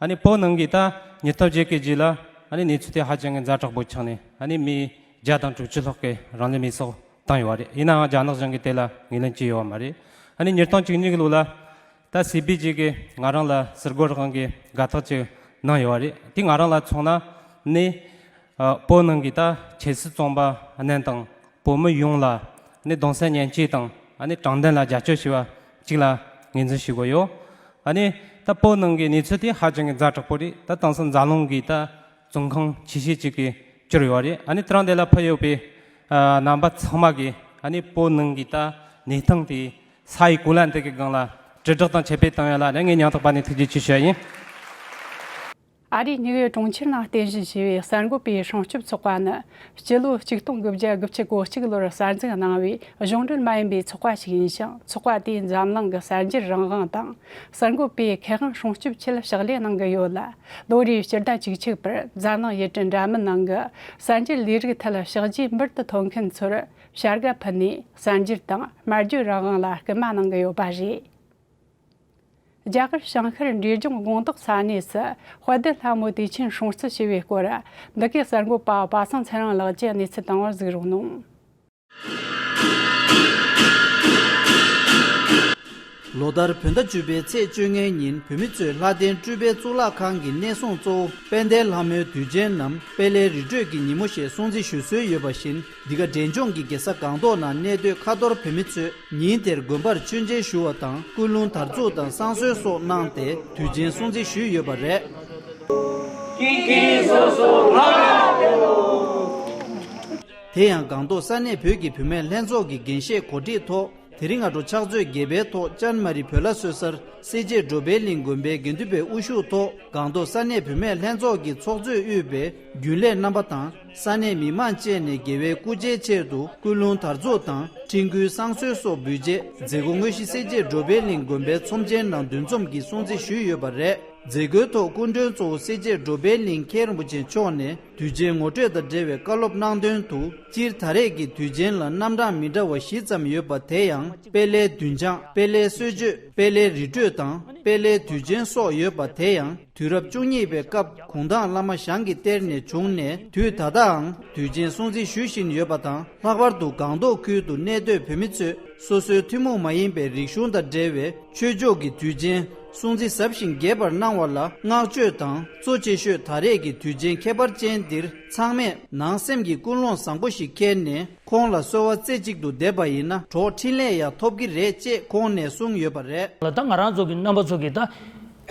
ཨ་ནི་བོད་ནང་གི་ད་ཉིས་སྟོང་བརྒྱད་ཀྱི་རྗེས་ལ་ཨ་ནི་གནས་ཚུལ་དེ་ཧ་ཅང་གི་ཛ་དྲག་པོ་ཆགས་ནས་ཨ་ནི་མི་བརྒྱ་དང་དྲུག་ཅུ་ལྷག་གིས་རང་ལུས་མེར་སྲེག་བཏང་ཡོད་རེད། ཡིན་ནའང་རྒྱ་ནག་གཞུང་གིས་དེ་ལ་ངོས་ལེན་བྱས་ཡོད་མ་རེད། ཨ་ནི་ཉིས་སྟོང་བཅུ་གཉིས་ཀྱི་ལོ་ལ་ད་སི་པི་ཇི་གིས་ང་རང་ལ་ཟུར་འགོད་རང་གི་དགའ་རྟགས་ཅིག་གནང་ཡོད་རེད། དེ་ང་རང་ལ་མཚོན་ན་ནི་ཨ་བོད་ནང་གི་ད་ཆབ་སྲིད་བཙོན་པ་རྣམས་དང་། བོད་མི་ཡོངས་ལ་ཨ་ནི་གདུང་སེམས་མཉེན་ཆས་དང་ཨ་ནི་དྲང་བདེན་ལ་རྒྱབ་སྐྱོར་ཞུ་བ་གཅིག་ལ་ངོས་འཛིན་ཞུ་དགོས་ཡོད། ཨ་ནི་ད་བོད་ནང་གི་གནས་ཚུལ་དེ་ཧ་ཅང་གི་ཛ་དྲག་པོ་རེད། ད་དེང་སང་འཛམ་གླིང་གི་ད་བཙོན་ཁང་ཆེ་ཤོས་གཅིག་གི་གྱུར་ཡོད་རེད། ཨ་ནི་དེ་རིང་འདི་ལ་ཕེབས་ཡོད་པའི་ཨ་རྣམ་པ་ཚང་མ་གིས་ཨ་ནི་བོད་ནང་གི་ད་གནས་སྟངས་དེ་ས་ཡི་གོ་ལ་འདི་གི་སྒང་ལ་དྲིལ་བསྒྲགས་དང་ཁྱབ་སྤེལ་བཏང་ཡོད་ལ་ཨ་ནི་ངས་སྙིང་ཐག་པ་ནས་ཐུགས་རྗེ་ཆེ་ཞུ་ཡ་ཡིན། ཨ་རིའི་ནིའུ་ཡོག་གྲོང་ཁྱེར་ནང་རྟེན་གཞི་བྱས་པའི་གསར་འགོད་པའི་སྲུང་སྐྱོབ་ཚོགས་པ་ནི་སྤྱི་ལོ་ཆིག་སྟོང་དགུ་བརྒྱ་དགུ་བཅུ་གོ་གཅིག་ལོར་གསར་འཛུགས་གནང་བའི་གཞུང་འབྲེལ་མ་ཡིན་པའི་ཚོགས་པ་ཞིག་ཡིན་ཞིང་། ཚོགས་པ་དེས་འཛམ་གླིང་གི་གསར་འགྱུར་རང་དབང་དང་གསར་འགོད་པའི་ཁེ་དབང་སྲུང་སྐྱོབ་ཆེད་ཕྱག་ལས་གནང་གི་ཡོད་ལ། ལོ་རེའི་སྤྱི་ཟླ་བཅུ་གཅིག་པར་འཛམ་གླིང་ཡུལ་གྲུ་འདྲ་མིན་ནང་གི་གསར་འགྱུར་ལས་རིགས་ཐད་ཕྱག་རྗེས་འབུར་དུ་ཐོན་མཁན་ཚོར་བྱ་དགའ་ཕུལ་ནས་གསར་འགྱུར་དང་སྨྲ་བརྗོད་རང་དབང་ལ་སྐུལ་མ་གནང་གི་ཡོད་པ་རེད། རྒྱ་གར་བྱང་ཤར་འབྲས་ལྗོངས་སྒང་ཏོག་ས་གནས་སུ་དཔལ་ལྡན་ལྷ་མོ་དུས་ཆེན་སྲུང་བརྩི་ཞུས་པའི་སྐོར། འདི་གའི་གསར་འགོད་པ་པ་སངས་ཚེ་རིང་ལགས་ཀྱིས་གནས་ཚུལ་བཏང་བར་གཟིགས་རོགས་གནང་། ལོ་ལྟར་བོད་ཟླ་བཅུ་པའི་ཚེས་བཅོ་ལྔའི་ཉིན་བོད་མི་ཚོས་ལྷ་ལྡན་སྤྲུལ་པའི་གཙུག་ལག་ཁང་གི་གནས་སྲུང་གཙོ་བོ་དཔལ་ལྡན་ལྷ་མོའི་དུས་ཆེན་ནམ་དཔལ་ལྡན་རི་ཁྲོད་ཀྱི་ཉིན་མོ་ཞེས་སྲུང་བརྩི་ཞུ་སྲོལ་ཡོད་པ་བཞིན། འདི་ག་འབྲས་ལྗོངས་ཀྱི་རྒྱལ་ས་སྒང་ཏོག་ནང་གནས་སྡོད་ཁ་ཐོར་བོད་མི་ཚོས་ཉིན་དེར་དགོན་པར་མཆོད་མཇལ་ཞུ་བ་དང་། ཀུན་སློང་དར་འཛུགས་དང་བསང་གསོལ་སོགས་གནང་སྟེ་དུས་ཆེན་སྲུང་བརྩི་ཞུས་ཡོད་པ་རེད། དེ་ཡང་སྒང་ཏོག་ས་གནས་བོད་ཀྱི་བུད་མེད་ལྷན་ཚོགས་ཀྱི་འགན་བཞེས་གོ་སྒྲིག་ཐོག་དེ་རིང་སྔ་དྲོ་ཕྱག་ཚོད་བརྒྱད་པའི་ཐོག་ཅན་མ་རི་བོད་ལྭ་བཟོ་སར་སེར་བྱེས་འགྲོ་པའི་གླིང་དགོན་པའི་དགེ་འདུན་པའི་དབུ་བཞུགས་ཐོག་སྒང་ཏོག་ས་གནས་བུད་མེད་ལྷན་ཚོགས་ཀྱི་ཚོགས་གཙོས་དབུས་པའི་རྒྱུན་ལས་རྣམ་པ་དང་ས་གནས་མི་མང་བཅས་ནས་རྒྱལ་བའི་སྐུ་ཕྱྭའི་ཆེད་དུ་ཀུན་སློང་དར་འཛུགས་དང་ཁྲིད་འགུལ་བསང་གསོལ་སོགས་འབུལ་རྗེས་མཛད་སྒོ་དངོས་གཞི་སེར་བྱེས་འགྲོ་པའི་གླིང་དགོན་པའི་ཚོམས་ཆེན་ནང་འདུ་འཛོམས་ཀྱིས་སྲུང་བརྩི་ཞུས་ཡོད་པ་རེད། མཛད་སྒོའི་ཐོག་སྐུ་མགྲོན་གཙོ་བོ་སེར་བྱེས་འགྲོ་པའི་གླིང་མཁན་རིན་པོ་ཆེ་མཆོག་ནས་དུས་ཆེན་ངོ་སྤྲོད་དང་འབྲེལ་བའི་བཀའ་སློབ་གནང་དོན་དུ། སྤྱིར་ད་རེས་ཀྱི་དུས་ཆེན་ལ་རྣམ་གྲངས་མི་འདྲ་བ་བཞི་ཙམ་ཡོད་པ། དེ་ཡང་དཔལ་ལྡན་དུས་འཆང་། དཔལ་ལྡན་གསོལ་མཆོད། དཔལ་ལྡན་རི་ཁྲོད་དང་དཔལ་ལྡན་དུས་ཆེན་སོགས་ཡོད་པ། དེ་ཡང་དུས་རབས་བཅུ་གཉིས་པའི་སྐབས་གུང་ཐང་བླ་མ་ཞང་གི་གཏེར་ནས་བྱུང་ནས་དུས་ད་ལྟའང་དུས་ཆེན་སྲུང་བརྩི་ཞུ་བཞིན་ཡོད་པ་དང་། ལྷག་པར་དུ་སྒང་ཏོག་ཁུལ་དུ་གནས་སྡོད་བོད་མི་ཚོས་སོ་སོའི་ཐུན་མོང་མ་ཡིན་པའི་རིག་གཞུང་དང་འབྲེལ་བའི་ཆོས་ཕྱོགས་ཀྱི་དུས་ཆེན་སྲུང་བརྩི་ཟབ་ཞིང་རྒྱས་པར་གནང་བ་ལ་བསྔགས་བརྗོད་དང་། གཙོ་ཆེ་ཤོས་ད་རེས་ཀྱི་དུས་ཆེན་ཁྱད་པར་ཅན་འདིར་ཚང་མས་ནང་སེམས་ཀྱི་ཀུན་སློང་བཟང་པོ་ཞིག་འཁྱེར་ནས་ཁོང་ལ་གསོལ་བ་རྩེ་གཅིག་ཏུ་འདེབས་པ་ཡིན་ན་གྲོགས་འཕྲིན་ལས་ཡང་ཐོབ་ཀྱི་རེད་ཅེས་ཁོང་ནས་གསུངས་ཡོད་པ་རེད། ལ་ད་ང་རང་ཚོ་གི་རྣམ་པ་ཚོ་གིས་ད་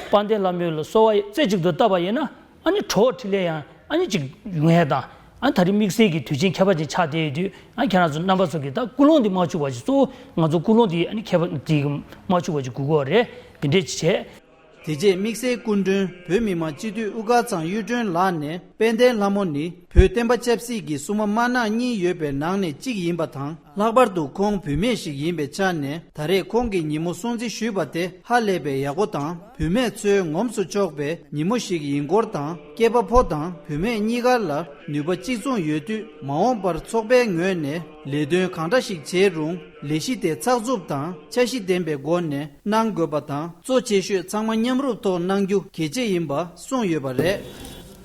དཔལ་ལྡན་ལྷ་མོ་ལ་གསོལ་བ་རྩེ་གཅིག་ཏུ་བཏབ་པ་ཡིན་ན། ཨ་ནི་གྲོགས་འཕྲིན་ལས་ཡང་ཨ་ནི་གཅིག་ཡོང་ཡས་དང་། ཨ་ནི་ད་རེས་དམིགས་བསལ་གྱི་དུས་ཆེན་ཁྱད་པར་ཅན་ཆགས་བསྡད་ཡོད་དུས། ཨ་ནི་ཁྱེད་རང་ཚོ་རྣམ་པ་ཚོ་གིས་ད་ཀུན་སློང་འདི་མ་བཅུག་པ་ཅིག་གཙོ་བོ་ང་ཚོ་ཀུན་སློང་འདི་ཨ་ནི་ཁྱད་པར་འདི་མ་བཅུག་པ་ཅིག་དགོས་ཀྱི་རེད། འདི་འདྲས་ཅིག་བྱས། དེ་རྗེས་དམིགས་བསལ་སྐུ་མགྲོན་བོད་མི་མང་སྤྱི་འཐུས་དབུ་དཀར་ཚང་གཡུ་སྒྲོན་ལགས་ནས། དཔལ་ལྡན་ལྷ་མོ་ནི་བོད་བསྟན་པ་ཆབ་སྲིད་ཀྱི་སྲུང་མ་དམར་ནག་གཉིས་ཡོད་པའི་ནང་ནས་གཅིག་ཡིན་པ་དང་། ལྷག་པར་དུ་ཁོང་བུད་མེད་ཞིག་ཡིན་པའི་ཆ་ནས། ད་རེས་ཁོང་གི་ཉིན་མོ་སྲུང་བརྩི་ཞུས་པ་དེ་ཧ་ལས་པའི་ཡག་པོ་དང་། བུད་མེད་ཚོའི་ངོམས་སུ་ཆོག་པའི་ཉིན་མོ་ཞིག་ཡིན་སྐོར་དང་། སྐྱེས་པ་ཕོ་དང་བུད་མེད་གཉིས་ཀ་ལ་ནུས་པ་གཅིག་མཚུངས་ཡོད་དུས། མ་འོངས་པར་ཚོགས་པའི་ངོས་ནས་ལས་དོན་གང་འདྲ་ཞིག་བྱེད་རུང་། ལས་གཞི་དེ་ཚགས་ཚུད་དང་འཆར་གཞི་ལྡན་པའི་སྒོ་ནས་གནང་དགོས་པ་དང་། གཙོ་ཆེ་ཤོས་ཚང་མ་མཉམ་རུབ་ཐོག་གནང་རྒྱུ་གལ་ཆེ་ཡིན་པ་གསུངས་ཡོད་པ་རེད།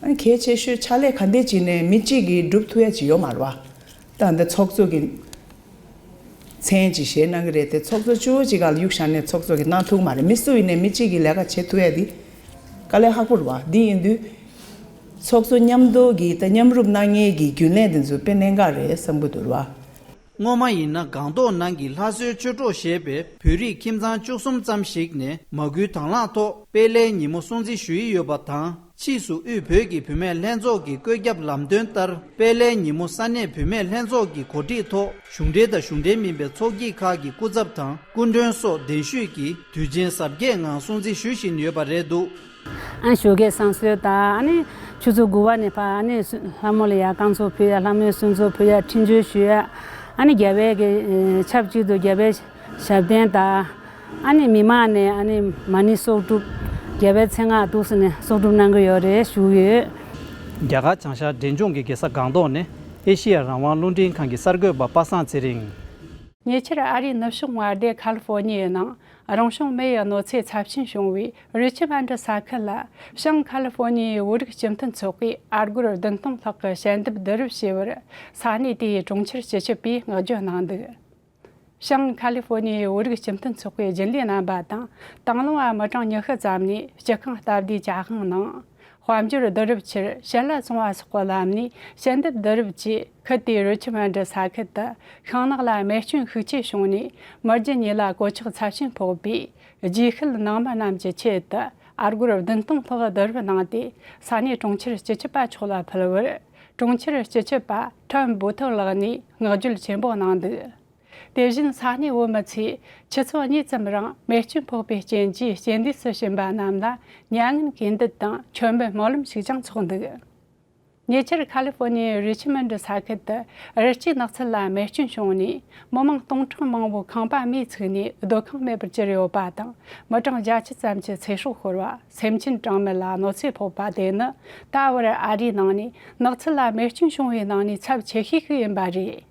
ཨ་ནི་གལ་ཆེ་ཤོས་ཕྱག་ལས་ག་འདྲས་བྱས་ནས་མི་གཅིག་གིས་སྒྲུབ་ཐུབ་ཡ་ཅིག་ཡོད་མ་རེད་བ། ད་འདི་ཚོགས་གཙོ་གི་མཚན་ཅིག་བཞེས་གནང་གི་རེད་དེ། ཚོགས་གཙོ་གཅིག་པོ་གཅིག་སྒང་ལ་གཡུག་བཞག་ནས་ཚོགས་གཙོ་གིས་གནང་ཐུབ་མ་རེད། མི་སུ་ཡིན་ནའི་མི་གཅིག་གིས་ལས་ཀ་བྱེད་ཐུབ་ཡ་འདི་དཀའ་ལས་ཁག་པོ་རེད་བ། འདི་ཡིན་དུས་ཚོགས་གཙོ་མཉམ་དུ་གི་ད་མཉམ་རུབ་གནང་མཁན་གྱི་རྒྱུན་ལས་འདི་ཚོ་དཔེ་གནད་འགག་རེད་བསམ་གྱི་འདུག་རེད་བ། སྔོན་མ་ཡིན་ན་སྒང་ཏོག་ནང་གི་ལྷ་གསོལ་ཆོས་གྲོགས་ཞེས་པའི་བོད་རིགས་ཁྱིམ་ཚང་བཅུ་གསུམ་ཙམ་ཞིག་ནས་མ་སྐུལ་དང་བླངས་ཐོག་དཔལ་ལྡན་ཉིན་མོ་སྲུང་བརྩི་ཞུ་ཡི་ཡོད་པ་དང་། ཕྱིས་སུ་དབུས་བོད་ཀྱི་བུད་མེད་ལྷན་ཚོགས་ཀྱི་བཀོད་ཁྱབ་ལམ་སྟོན་ལྟར། དཔལ་ལྡན་ཉིན་མོ་ས་གནས་བུད་མེད་ལྷན་ཚོགས་ཀྱི་གོ་སྒྲིག་ཐོག་གཞུང་འབྲེལ་དང་གཞུང་འབྲེལ་མིན་པའི་ཚོགས་སྐྱིད་ཁག་གི་སྐུ་ཚབ་དང་སྐུ་མགྲོན་སོགས་གདན་ཞུས་ཀྱིས་དུས་ཆེན་གཟབ་རྒྱས་ངང་སྲུང་བརྩི་ཞུ་བཞིན་ཡོད་པ་རེད་འདུག། ཨ་ནི་ཞོགས་ཀའི་བསང་གསོལ་དང་། ཨ་ནི་ཆུ་ཚོད་དགུ་པ་ནས་ཕར་ཨ་ནི་ལྷ་མོ་ལ་ཡར་བསྐང་གསོ་ཕུལ་ཡ། ལྷ་མོའི་གསོལ་ཚོགས་ཕུལ་ཡ། འཕྲིན་བཅོལ་ཞུ་ཡ། ཨ་ནི་རྒྱལ་བའི་གི་ཆབས་ཅིག་ཏུ་རྒྱལ་བའི་ཞབས་བརྟན་དང་། ཨ་ནི་མི་མང་ནས་ཨ་ནི་མ་ཎི་གསོག་སྒྲུབ། རྒྱལ་བའི་མཚན་སྔགས་འདུག་སེ་ནས་གསོག་སྒྲུབ་གནང་གི་ཡོད་རེད་ཞུ་གི་ཡོད། རྒྱ་གར་བྱང་ཤར་འབྲས་ལྗོངས་ཀྱི་རྒྱལ་ས་སྒང་ཏོག་ནས་ཨེ་ཤེ་ཡ་རང་དབང་རླུང་འཕྲིན་ཁང་གི་གསར་འགོད་པ་པ་སངས་ཚེ་རིང་། ཉེ་ཆར་ཨ་རིའི་ནུབ་ཕྱོགས་མངའ་སྡེ་ཁ་ལི་ཧྥོ་ནི་ཡའི་ནང་རང་བྱུང་མེ་ཡི་གནོད་འཚེ་ཚབས་ཆེན་བྱུང་བའི་རི་ཆི་མན་ཌི་ས་ཁུལ་ལ། བྱང་ཁ་ལི་ཧྥོ་ནི་ཡའི་བོད་རིགས་སྤྱི་མཐུན་ཚོགས་པས་ཨ་སྒོར་བདུན་སྟོང་ལྷག་གི་ཞལ་འདེབས་བསྡུ་རུབ་བྱས་པར་ས་གནས་དེའི་གྲོང་ཁྱེར་སྤྱི་ཁྱབ་པས་བསྔགས་བརྗོད་གནང་འདུག། བྱང་ཁ་ལི་ཧྥོ་ནི་ཡའི་བོད་རིགས་སྤྱི་མཐུན་ཚོགས་པའི་རྒྱུན་ལས་རྣམ་པ་དང་། དང་བླངས་པ་མི་གྲངས་ཉི་ཤུ་ཙམ་ནས་སྤྱི་ཁང་སྟབས་བདེའི་ཇ་ཁང་ནང་། དཔལ་འབྱོར་བསྡུ་རུབ་ཆེད་ཞལ་ལག་བཙོང་བ་སོགས་ཀྱི་ལམ་ནས་ཞལ་འདེབས་བསྡུ་རུབ་བྱས། ཁུལ་དེའི་རི་ཆི་མན་ཌི་ས་ཁུལ་དུ་ཤིང་ནགས་ལ་རྨས་སྐྱོན་ཤུགས་ཆེ་བྱུང་ནས། མི་རྒྱུ་གཉིས་ལ་གོད་ཆག་ཚབས་ཆེན་ཕོག་པས། རྗེས་ཤུལ་ནང་མི་རྣམས་ཀྱི་ཆེད་དུ་ཨ་སྒོར་བདུན་སྟོང་ལྷག་བསྡུ་རུབ་གནང་སྟེ། ས་གནས་གྲོང་ཁྱེར་སྤྱི་ཁྱབ་པ་མཆོག་ལ་ཕུལ་བར། གྲོང་ཁྱེར་སྤྱི་ཁྱབ་པ་ཁྲོན་བུ་ཐོ་ལགས་ནས་བསྔགས་བརྗོད་ཆེན་པོ་གནང་འདུག། དེ་བཞིན་ས་གནས་བོད་མི་ཚོས་ཆུ་ཚོད་གཉིས་ཙམ་རིང་རྨས་སྐྱོན་ཕོག་པའི་རྐྱེན་གྱིས་རྐྱེན་འདས་སུ་ཕྱིན་པ་རྣམས་ལ་མྱ་ངན་གུས་འདུད་དང་མཆོད་འབུལ་སྨོན་ལམ་ཞིག་ཀྱང་ཚོགས་འདུག། ཉེ་ཆར་ཁ་ལི་ཧྥོ་ནི་ཡའི་རི་ཆི་མན་ཌི་ས་ཁུལ་དུ་རི་སྐྱེས་ནགས་ཚལ་ལ་རྨས་སྐྱོན་བྱུང་ནས། མི་མང་སྟོང་ཕྲག་མང་པོ་ཁང་པ་མེས་ཚིག་ནས་སྡོད་ཁང་མེད་པར་གྱུར་ཡོད་པ་དང་། མི་གྲངས་བརྒྱད་ཅུ་ཙམ་གྱི་ཚེ་སྲོག་ཤོར་བ། སེམས་ཅན་གྲངས་མེད་ལ་གནོད་འཚེ་ཕོག་པ་དེ་ནི་ད་བར་ཨ་རིའི་ནང་ནས་ནགས་ཚལ་ལ་རྨས་སྐྱོན་བྱུང་བའི་ནང་ནས་ཚབས་ཆེ་ཤོས་ཤིག་ཡིན་པ་རེད།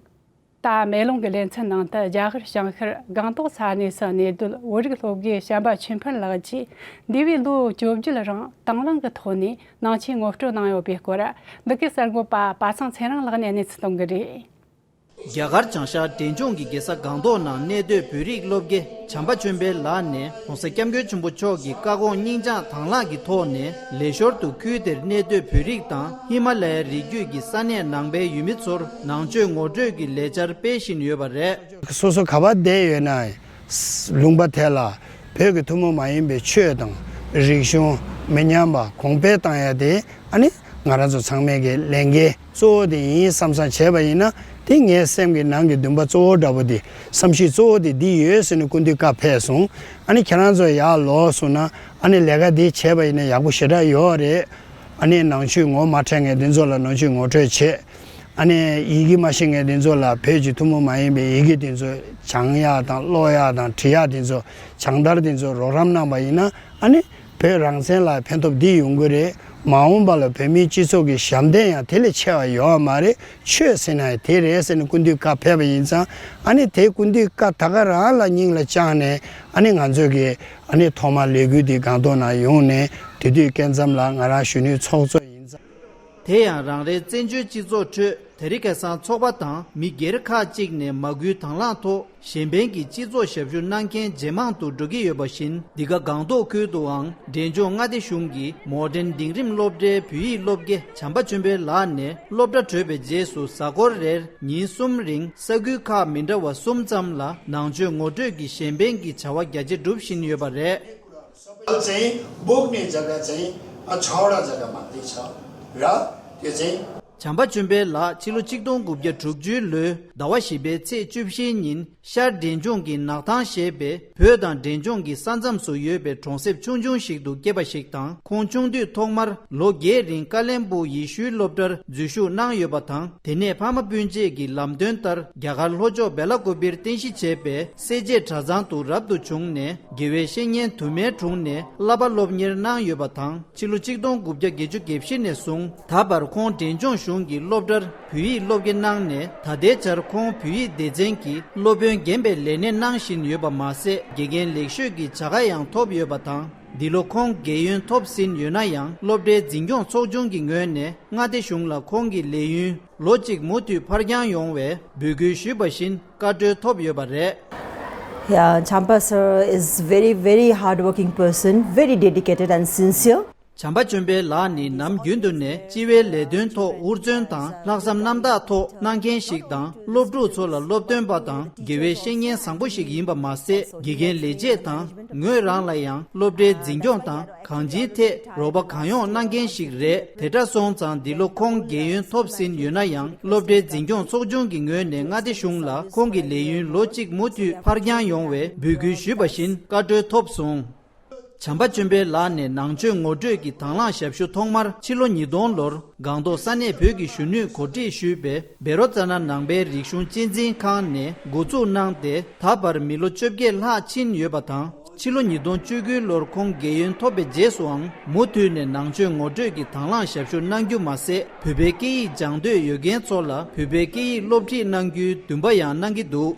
ད་མེ་ལོང་གི་ལེ་ཚན་ནང་དུ་རྒྱ་གར་བྱང་ཤར་སྒང་ཏོག་ས་གནས་སུ་གནས་སྡོད་བོད་རིགས་སློབ་དགེ་བྱམས་པ་ཆོས་འཕེལ་ལགས་ཀྱིས་འདས་པའི་ལོ་བཅོ་བརྒྱད་རིང་དང་བླངས་ཀྱི་ཐོག་ནས་ནང་ཆོས་ངོ་སྤྲོད་གནང་ཡོད་པའི་སྐོར། འདི་གའི་གསར་འགོད་པ་པ་སངས་ཚེ་རིང་ལགས་ནས་གནས་ཚུལ་གཏོང་གི་རེད། རྒྱ་གར་བྱང་ཤར་འབྲས་ལྗོངས་ཀྱི་རྒྱལ་ས་སྒང་ཏོག་ནང་གནས་སྡོད་བོད་རིགས་སློབ་དགེ་བྱམས་པ་ཆོས་འཕེལ་ལགས་ནས་༸གོང་ས་༸སྐྱབས་མགོན་ཆེན་པོ་མཆོག་གི་བཀའ་དགོངས་སྙིང་བཅངས་དང་བླངས་ཀྱི་ཐོག་ནས་ལས་ཞོར་དུ་ཁུལ་དེར་གནས་སྡོད་བོད་རིགས་དང་ཧི་མ་ལ་ཡའི་རི་རྒྱུད་ཀྱི་ས་གནས་ནང་པའི་ཡུལ་མི་ཚོར་ནང་ཆོས་ངོ་སྤྲོད་ཀྱི་ལས་འཆར་སྤེལ་བཞིན་ཡོད་པ་རེད། སོ་སོ་ག་པར་བསྡད་ཡོད་ན་ལུང་པ་དེ་ལ་བོད་ཀྱི་ཐུན་མོང་མ་ཡིན་པའི་ཆོས་དང་རིག་གཞུང་མི་ཉམས་པ་གོང་འཕེལ་བཏང་ཡ་དེ་ཨ་ནི་ང་རང་ཚོ་ཚང་མས་ཀྱི་ལས་འགན་གཙོ་བོ་དེ་ཡིན་བསམ་བསམ་བྱས་པ་ཡིན་ན། དེ་ངའི་སེམས་ཀྱི་ནང་གི་འདུན་པ་གཙོ་བོ་འདྲ་པོ་དེ། བསམ་གཞིག་གཙོ་བོ་དེ་འདི་ཡོད་ཟེར་ནས་སྐུ་མདུན་བཀའ་ཕེབས་སོང་། ཨ་ནི་ཁྱེད་རང་ཚོ་ཡར་ལོག་སོང་ན་ཨ་ནི་ལས་ཀ་འདི་བྱས་པ་ཡིན་ན་ཡག་པོ་ཞེ་དྲག་ཡོད་རེད། ཨ་ནི་ནང་ཆོས་ངོ་མ་འཕྲོད་མཁན་དེ་ཚོ་ལ་ནང་ཆོས་ངོ་སྤྲོད་བྱེད། ཨ་ནི་ཡི་གེ་མ་ཤེས་མཁན་དེ་ཚོ་ལ་བོད་ཀྱི་ཐུན་མོང་མ་ཡིན་པའི་ཡི་གེ་དེ་ཚོ་སྦྱང་ཡག་དང་ཀློག་ཡག་དང་འབྲི་ཡག་དེ་ཚོ་སྦྱང་བརྡར་དེ་ཚོ་རོགས་རམ་གནང་པ་ཡིན་ན། ཨ་ནི་བོད་རང་བཙན་ལ་ཕན་ཐོགས་འདི་ཡོང་གི་རེད། མ་འོངས་པ་ལ་བོད་མིའི་སྤྱི་ཚོགས་ཀྱི་ཞབས་འདེགས་ཡང་དེ་ལས་ཆེ་བ་ཡོད་མ་རེད། ཆོས་ཟེར་ན་ཡང་དེ་རེད་ཟེར་ནས་སྐུ་མདུན་བཀའ་ཕེབས་པ་ཡིན་ཙང་། ཨ་ནི་དེ་སྐུ་མདུན་བཀའ་ད་ག་རང་ལ་སྙིང་ལ་བཅངས་ནས། ཨ་ནི་ང་ཚོས་ཀྱི་ཨ་ནི་ཐོག་མར་ལས་འགུལ་འདི་སྒང་ཏོག་ནང་ཡོང་ནས་དེ་དུས་སྐབས་མཚམས་ལ་ང་རང་གཞོན་ནུའི་ཚོགས་གཙོ་ཡིན་ཙང་། དེ་ཡང་རང་རེའི་བཙན་བྱོལ་སྤྱི་ཚོགས་ཁྲོད་དེ་རིང་ཁ་སང་ཚོགས་པ་དང་མི་སྒེར་ཁག་ཅིག་ནས་མ་སྐུལ་དང་བླངས་ཐོག་གཞན་ཕན་གྱི་སྤྱི་ཚོགས་ཞབས་ཞུ་གནང་མཁན་ཇེ་མང་དུ་འགྲོ་གི་ཡོད་པ་བཞིན། འདི་ག་སྒང་ཏོག་ཁུལ་དུའང་འབྲས་ལྗོངས་མངའ་སྡེ་གཞུང་གི་མོ་ཌན་འབྲིང་རིམ་སློབ་གྲྭའི་བོད་ཡིག་སློབ་དགེ་བྱམས་པ་ཆོས་འཕེལ་ལགས་ནས་སློབ་གྲྭ་གྲོལ་བའི་རྗེས་སུ་གཟའ་འཁོར་རེར་ཉིན་གསུམ་རིང་ས་ཁུལ་ཁག་མི་འདྲ་བ་གསུམ་ཙམ་ལ་ནང་ཆོས་ངོ་སྤྲོད་ཀྱི་གཞན་ཕན་གྱི་བྱ་བ་རྒྱ་ཆེ་སྒྲུབ་བཞིན་ཡོད་པ་རེད། चाहिँ बोक्ने जग्गा चाहिँ छवटा जग्गामा दिन्छ र त्यो चाहिँ བྱམས་པ་ཆོས་འཕེལ་ལགས་ཕྱི་ལོ་ཆིག་སྟོང་དགུ་བརྒྱ་དྲུག་ཅུ་ལོའི་ཟླ་བ་བཞི་པའི་ཚེས་བཅུ་བཞིའི་ཉིན་ཤར་འབྲས་ལྗོངས་ཀྱི་ནག་ཐང་ཞེས་པའི་བོད་དང་འབྲས་ལྗོངས་ཀྱི་ས་མཚམས་སུ་ཡོད་པའི་གྲོང་གསེབ་ཆུང་ཆུང་ཞིག་ཏུ་སྐྱེས་པ་ཞིག་དང་། ཁོང་ཆུང་དུས་ཐོག་མར་ལོ་བརྒྱད་རིང་ཀ་ལན་སྦུག་ཡེ་ཤུའི་སློབ་གྲྭར་འཛུལ་ཞུགས་གནང་ཡོད་པ་དང་། དེ་ནས་ཕ་མ་སྤུན་མཆེད་ཀྱི་ལམ་སྟོན་ལྟར་རྒྱ་གར་ལྷོ་ཕྱོགས་སྦེ་ལ་ཀུ་པིར་རྟེན་གཞི་བྱས་པའི་སེར་བྱེས་གྲྭ་ཚང་དུ་རབ་ཏུ་བྱུང་ནས། དགེ་བའི་བཤེས་གཉེན་དུ་མའི་དྲུང་ནས་བསླབ་པ་སློབ་གཉེར་གནང་ཡོད་པ་དང་། ཕྱི་ལོ་ཆིག་སྟོང་དགུ་བརྒྱ་བརྒྱད་ཅུ་གྱ་བཞི་ནས་བཟུང་ད་བར་ཁོང་འབྲས་ལྗོངས་གཞུང་གི་སློབ་གྲྭར་བོད་ཡིག་སློབ་དགེ་གནང་ནས། ད་ལྟའི་ཆར་ཁོང་བོད་ཡིག་སྡེ་ཚན་གྱི་སློབ་དཔོན་རྒན་པའི་ལས་གནས་གནང་བཞིན་ཡོད་པ་མ་ཟད། དགེ་རྒན་ལེགས་ཤོས་ཀྱི་བྱ་དགའ་ཡང་ཐོབ་ཡོད་པ་དང་། འདི་ལོ་ཁོང་རྒས་ཡོན་ཐོབ་ཟིན་ཡོད་ན་ཡང་། སློབ་གྲྭའི་འཛིན་སྐྱོང་ཚོགས་ཆུང་གི་ངོས་ནས་མངའ་སྡེ་གཞུང་ལ་ཁོང་གི་ལས་ཡུན་ལོ་གཅིག་མུ་མཐུད་ཕར་འགྱངས་ཡོང་བའི་འབོད་སྐུལ་ཞུས་པ་བཞིན་བཀའ་འཁྲོལ་ཐོབ་ཡོད་པ་རེད། Yeah, Champa sir is very, very hardworking person, very dedicated and sincere. བྱམས་པ་ཆོས་འཕེལ་ལགས་ནི་ནམ་རྒྱུན་དུ་ནས་སྤྱི་བའི་ལས་དོན་ཐོག་ཧུར་བརྩོན་དང་ལྷག་བསམ་རྣམ་དག་ཐོག་གནང་མཁན་ཞིག་དང་། སློབ་ཕྲུག་ཚོ་ལ་སློབ་སྟོན་པ་དང་དགེ་བའི་བཤེས་གཉེན་བཟང་པོ་ཞིག་ཡིན་པ་མ་ཟད། དགེ་རྒན་ལས་བྱེད་དང་ངོས་རང་ལ་ཡང་སློབ་གྲྭའི་འཛིན་སྐྱོང་དང་གང་ཅིའི་ཐད་རོགས་པ་གང་ཡོང་གནང་མཁན་ཞིག་རེད། དེ་འདྲ་སོང་ཙང་འདི་ལོ་ཁོང་རྒས་ཡོན་ཐོབ་ཟིན་ཡོད་ན་ཡང་། སློབ་གྲྭའི་འཛིན་སྐྱོང་ཚོགས་ཆུང་གི་ངོས་ནས་མངའ་སྡེ་གཞུང་ལ་ཁོང་གི་ལས་ཡུན་ལོ་གཅིག་མུ་མཐུད་ཕར་འགྱངས་ཡོང་བའི་འབོད་སྐུལ་ཞུས་པ་བཞིན་བཀའ་འཁྲོལ་ཐོབ་སོང་། བྱམས་པ་ཆོས་འཕེལ་ལགས་ནས་ནང་ཆོས་ངོ་སྤྲོད་ཀྱི་དང་བླངས་ཞབས་ཞུ་ཐོག་མར་ཕྱི་ལོ་ཉིས་སྟོང་ལོར་སྒང་ཏོག་ས་གནས་བོད་ཀྱི་གཞོན་ནུས་གོ་སྒྲིག་ཞུས་པའི་བཻ་རོ་ཙ་ན་ནང་པའི་རིག་གཞུང་གཅེས་འཛིན་ཁང་ནས་འགོ་འཛུགས་གནང་སྟེ། ད་བར་མི་ལོ་བཅོ་བརྒྱད་ལྷག་ཕྱིན་ཡོད་པ་དང་། ཕྱི་ལོ་ཉིས་སྟོང་བཅུ་དགུ་ལོར་ཁོང་རྒས་ཡོལ་ཐོབ་པའི་རྗེས་སུའང་མུ་མཐུད་ནས་ནང་ཆོས་ངོ་སྤྲོད་ཀྱི་དང་བླངས་ཞབས་ཞུ་གནང་རྒྱུ་མ་ཟད། བོད་པའི་སྐད་ཡིག་སྦྱང་འདོད་ཡོད་མཁན་ཚོ་ལ་བོད་པའི་སྐད་ཡིག་སློབ་ཁྲིད་གནང་རྒྱུའི་འདུན་པ་ཡང་གནང་གི་འདུག་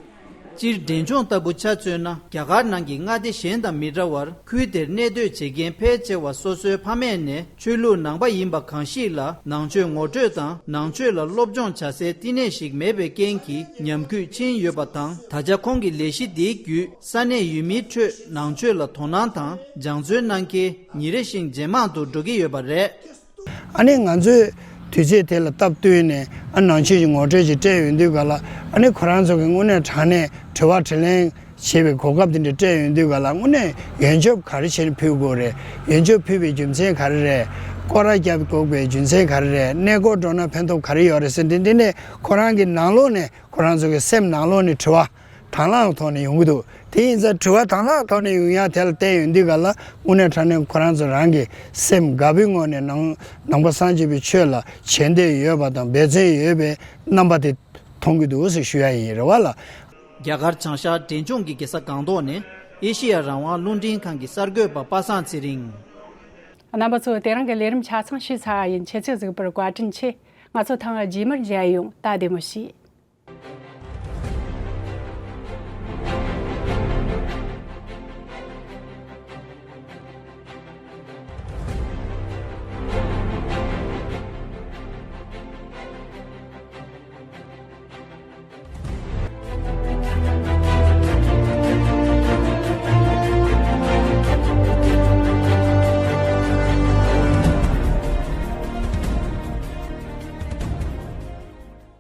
སྤྱིར་འབྲས་ལྗོངས་ལྟ་བུ་ཆ་མཚོན་ན། རྒྱ་གར་ནང་གི་མངའ་སྡེ་གཞན་དང་མི་འདྲ་བར། ཁུལ་དེར་གནས་སྡོད་བྱེད་མཁན་ཕལ་ཆེ་བ་སོ་སོའི་ཕ་མེས་ནས་ཆོས་ལུགས་ནང་པ་ཡིན་པ་གང་ཞིག་ལ་ནང་ཆོས་ངོ་སྤྲོད་དང་། ནང་ཆོས་ལ་སློབ་སྦྱོང་བྱ་སའི་བསྟི་གནས་ཤིག་མེད་པའི་རྐྱེན་གྱིས། ཉམས་རྒུད་ཕྱིན་ཡོད་པ་དང་། ད་ཆ་ཁོང་གི་ལས་གཞི་འདིའི་བརྒྱུད། ས་གནས་ཡུལ་མིའི་ཁྲོད་ནང་ཆོས་ལ་དོ་སྣང་དང་སྦྱང་བརྩོན་གནང་མཁན་ཉིན་རེ་བཞིན་ཇེ་མང་དུ་འགྲོ་གི་ཡོད་པ་རེད། ཨ་ནི་ང་ཚོས་དུས་ཚོད་དེ་ལ་སྟབས་བསྟུན་ནས། ཨ་ནང་ཆོས་ཀྱི་ངོ་སྤྲོད་ཅིག་སྤྲད་ཡོང་དུས་ག་ལ། ཨ་ནི་ཁོ་རང་ཚོ་གི་དངོས་གནས་དྲང་གནས་དྲི་བ་དྲིས་ལན་བྱེད་པའི་གོ་སྐབས་དེ་འདྲ་སྤྲད་ཡོང་དུས་ག་ལ། དངོས་གནས་ཡོན་ཆབ་ག་རེ་བྱས་ནས་ཕུལ་དགོས་རེད། ཡོན་ཆབ་ཕུལ་བའི་རྒྱུ་མཚན་ག་རེ་རེད། སྐོར་ར་བརྒྱབ་དགོས་པའི་རྒྱུ་མཚན་ག་རེ་རེད། གནས་སྐོར་འགྲོ་ན་ཕན་ཐོགས་ག་རེ་ཡོད་རེད་ཟེར། འདི་འདི་ནས་ཁོ་རང་གི་ནང་ལོགས་ནས། ཁོ་རང་ཚོ་གི་སེམས་ནང་ལོགས་ནས་དྲི་བ་དང་བླངས་ཐོག་ནས་ཡོང་གི་འདུག་དེ་ཡིན་ཙང་དྲི་བ་དང་བླངས་ཐོག་ནས་ཡོང་ཡ་དེ་ལ་བལྟས་ཡོང་དུས་ག་ལ། དངོས་གནས་དྲང་གནས་ཁོ་རང་ཚོ་རང་གི་སེམས་དགའ་པོའི་ངང་ནས་ནང་ནང་པ་སངས་རྒྱས་པའི་ཆོས་ལ་བྱེད་འདོད་ཡོད་པ་དང་འབད་བརྩོན་ཡོད་པའི་རྣམ་པ་དེ་མཐོང་གི་འདུག་ཟེར་ཞུ་ཡ་ཡིན། རེད་བ་ལ། རྒྱ་གར་བྱང་ཤར་འབྲས་ལྗོངས་ཀྱི་རྒྱལ་ས་སྒང་ཏོག་ནས་ཨེ་ཤེ་ཡ་རང་དབང་རླུང་འཕྲིན་ཁང་གི་གསར་འགོད་པ་པ་སངས་ཚེ་རིང་། རྣམ་པ་ཚོ། དེ་རིང་གི་ལས་རིམ་ཆ་ཚང་ཞུས་ཚར་བ་ཡིན། ཁྱེད་ཚོས་གཟིགས་པར་བཀའ་དྲིན་ཆེ། ང་ཚོ་ཐེངས་རྗེས་མར་མཇལ་ཡོང་། ད་བདེ་མོ་བྱོས།